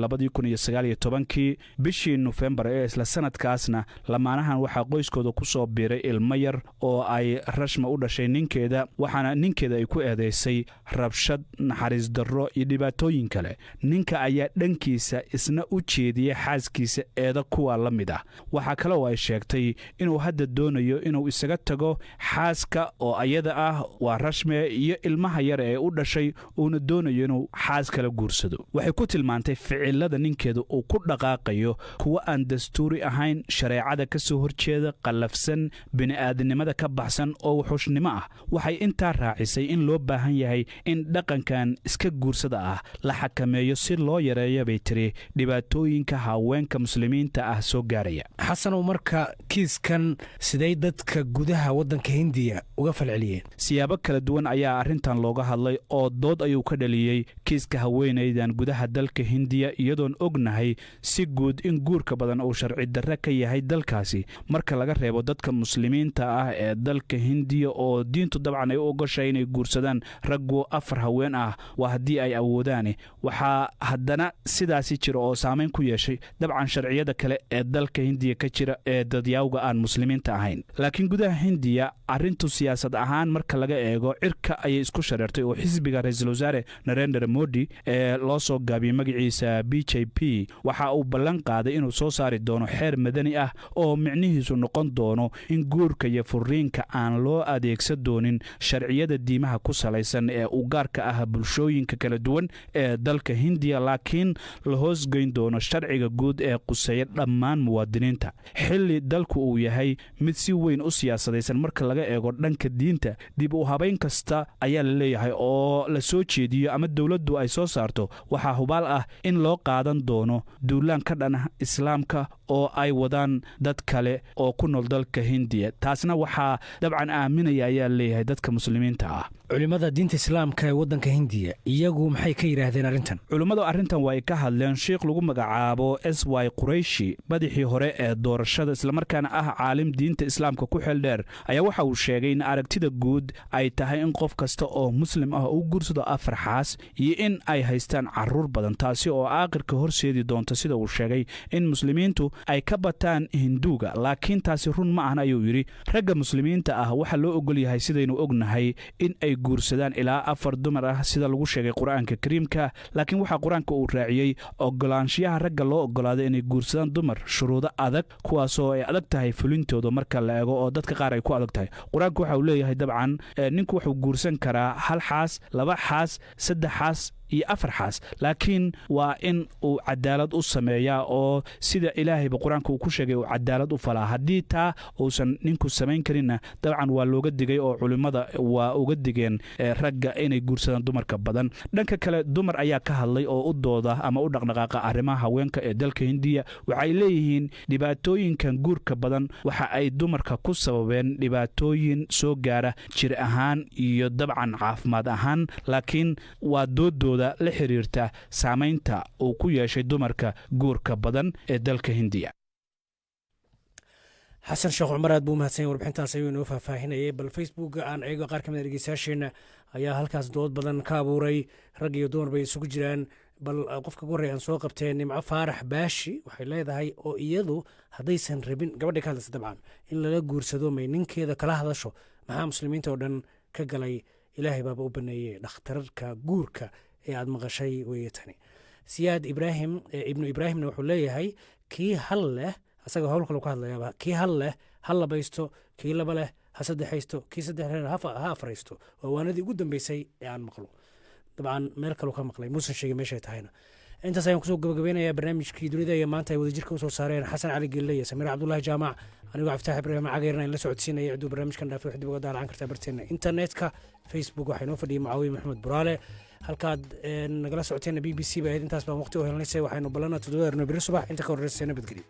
[SPEAKER 10] 2019-kii. Bishii Nofembar ee isla sanadkaasna lamaanahan waxaa qoyskooda ku soo biiray ilmo yar oo ay Rashma u dhashay ninkeeda, waxaana ninkeeda ay ku eedeysay rabshad, naxariis darro iyo dhibaatooyin kale. Ninka ayaa dhankiisa isna u jeediyey xaaskiisa eeda kuwa la mid ah. Waxaa kale oo ay sheegtay inuu hadda doonayo inuu isaga tago xaaska oo ayada ah, waa Rashme, iyo ilmaha yar ee u dhashay, uuna doonayo inuu xaas kala guursado. Waxay ku tilmaantay ficilada ninkeeda uu ku dhaqaaqayo kuwo aan dastuuri ahayn, shareecada ka soo horjeeda, qallafsan, bini'aadanimada ka baxsan oo wuxuushnimo ah. Waxay intaa raacisay in loo baahan yahay in dhaqankan iska guursada ah la xakameeyo si loo yareeyo, bay tiri, dhibaatooyinka haweenka Muslimiinta ah soo gaaraya.
[SPEAKER 1] Xasanow, marka kiiskan siday dadka gudaha waddanka Hindiya uga falceliyeen?
[SPEAKER 10] Siyaabo kala duwan ayaa arrintan looga hadlay oo dood ayuu ka dhaliyey kiiska haweenaydan gudaha dalka Hindiya, iyadoon ognahay si guud in guurka badan uu sharci darre ka yahay dalkaasi, marka laga reebo dadka Muslimiinta ah ee dalka Hindiya oo diintu dabcan ay u ogoshahay inay guursadaan raggu afar haween ah, waa haddii ay awoodaane. Waxaa haddana sidaasi jira oo saamayn ku yeeshay dabcan sharciyada kale ee dalka Hindiya ka jira ee dadyaawga aan Muslimiinta ahayn. Laakiin gudaha Hindiya arrintu siyaasad ahaan marka laga eego cirka ayay isku shareertay, oo xisbiga ra-iisul wasaare Narendra Modi ee loo soo gaabiyey magaciisa BJP waxa uu ballan qaaday inuu soo saari doono xeer madani ah oo micnihiisu noqon doono in guurka iyo furiinka aan loo adeegsan doonin sharciyada diimaha ku salaysan ee u gaarka ah bulshooyinka kala duwan ee dalka Hindiya, laakiin la hoosgeyn doono sharciga guud ee quseeya dhammaan muwaadiniinta. Xilli dalku uu yahay mid si weyn u siyaasadaysan marka laga eego dhanka diinta, dib u habayn kasta ayaa la leeyahay oo la soo jeediyo ama dowladdu ay soo saarto, waxaa hubaal ah in loo qaadan doono duulaan ka dhan ah Islaamka oo ay wadaan dad kale oo ku nool dalka Hindiya. Taasna waxaa dabcan aaminaya, ayaa leeyahay, dadka Muslimiinta ah.
[SPEAKER 1] Culimmada diinta Islaamka ee waddanka Hindiya iyagu maxay ka yidhaahdeen arrintan?
[SPEAKER 10] Culimmadu arrintan waa ay ka hadleen. Sheikh lagu magacaabo S Y Qurayshi, madaxii hore ee doorashada, islamarkaana ah caalim diinta Islaamka ku xeel dheer, ayaa waxa uu sheegay in aragtida guud ay tahay in qof kasta oo Muslim ah uu guursado afar xaas iyo in ay haystaan caruur badan, taasi oo aakhirka horseedi doonta, sida uu sheegay, in Muslimiintu ay ka bataan Hinduuga. Laakiin taasi run ma ahan, ayuu yidhi. Ragga Muslimiinta ah waxaa loo ogol yahay, sidaynu ognahay, in ay guursadaan ilaa afar dumar ah, sida lagu sheegay Qur-aanka Kariimka. Laakiin waxaa Qur-aanka uu raaciyey ogolaanshiyaha ragga loo ogolaaday inay guursadaan dumar shuruudo adag, kuwaasoo ay adag tahay fulintooda marka la eego oo dadka qaar ay ku adag tahay. Qur-aanka waxa uu leeyahay dabcan ninku wuxuu guursan karaa hal xaas, laba xaas, saddex xaas.
[SPEAKER 21] iyo 4 xaas, laakiin waa in uu cadaalad u sameeyaa oo sida Ilaahayba Qur-aanka uu ku sheegay uu cadaalad u falaa. Haddii taa uusan ninku samayn karinna, dabcan waa looga digay oo culimmada waa uga digeen ragga inay guursadaan dumarka badan. Dhanka kale, dumar ayaa ka hadlay oo u dooda ama u dhaqdhaqaaqa arrimaha haweenka ee dalka Hindiya. Waxay leeyihiin dhibaatooyinkan guurka badan waxa ay dumarka ku sababeen dhibaatooyin soo gaara jir ahaan iyo dabcan caafimaad ahaan, laakiin waa doodooda la xiriirta saamaynta uu ku yeeshay dumarka guurka badan ee dalka Hindiya.
[SPEAKER 1] Xasan Sheekh Cumar aad buu umahadsan yahay, warbixintaas ayuu inoo faahfaahinayay. Bal Facebooka aan eego. Qaar ka mid a dhegeystayaasheenna ayaa halkaas dood badan ka abuuray, rag iyo dumar bay isugu jiraan. Bal qofka ugu horreya aan soo qabtee, Nimco Faarax Baashi, waxay leedahay oo iyadu haddaysan rabin, gabadhay ka hadlaysa dabcan, in lala guursado, may ninkeeda kala hadasho? Maxaa Muslimiinta oo dhan ka galay? Ilaahay baaba u baneeyey. Dhakhtararka guurka ee aad maqashay weeye tani. Siyaad Ibraahim Ibnu Ibraahimna wuxuu leeyahay, kii hal leh, asaga howl kalu ka hadlayaaba, kii hal leh ha labaysto, kii laba leh ha saddexaysto, kii saddex lehna ha afaraysto. Waa waanadii ugu dambeysay ee aan maqlo. Dabcan meel kaluu ka maqlay, muusan sheegin meeshay tahayna. Intaas ayaan kusoo gabagabeynayaa barnaamijkii Dunida iyo Maanta ay wadajirka usoo saareen Xasan Cali Gelle iyo Samiir Cabdulaahi Jaamac, anigoo Caftaax Ibraahim Cageerna in la socodsiinaya. Cidduu barnaamijkan dhaafay wax dib uga daalacan kartaa barteena internetka. Facebook waxaa inoo fadhiyay Mucaawiye Maxamed Buraale. Halkaad nagala socoteenna BBC ba ahayd. Intaas baan waqti u helnaysay. Waxaynu ballanaa 7 beri subax. Inta ka horreysay, nabadgelyo.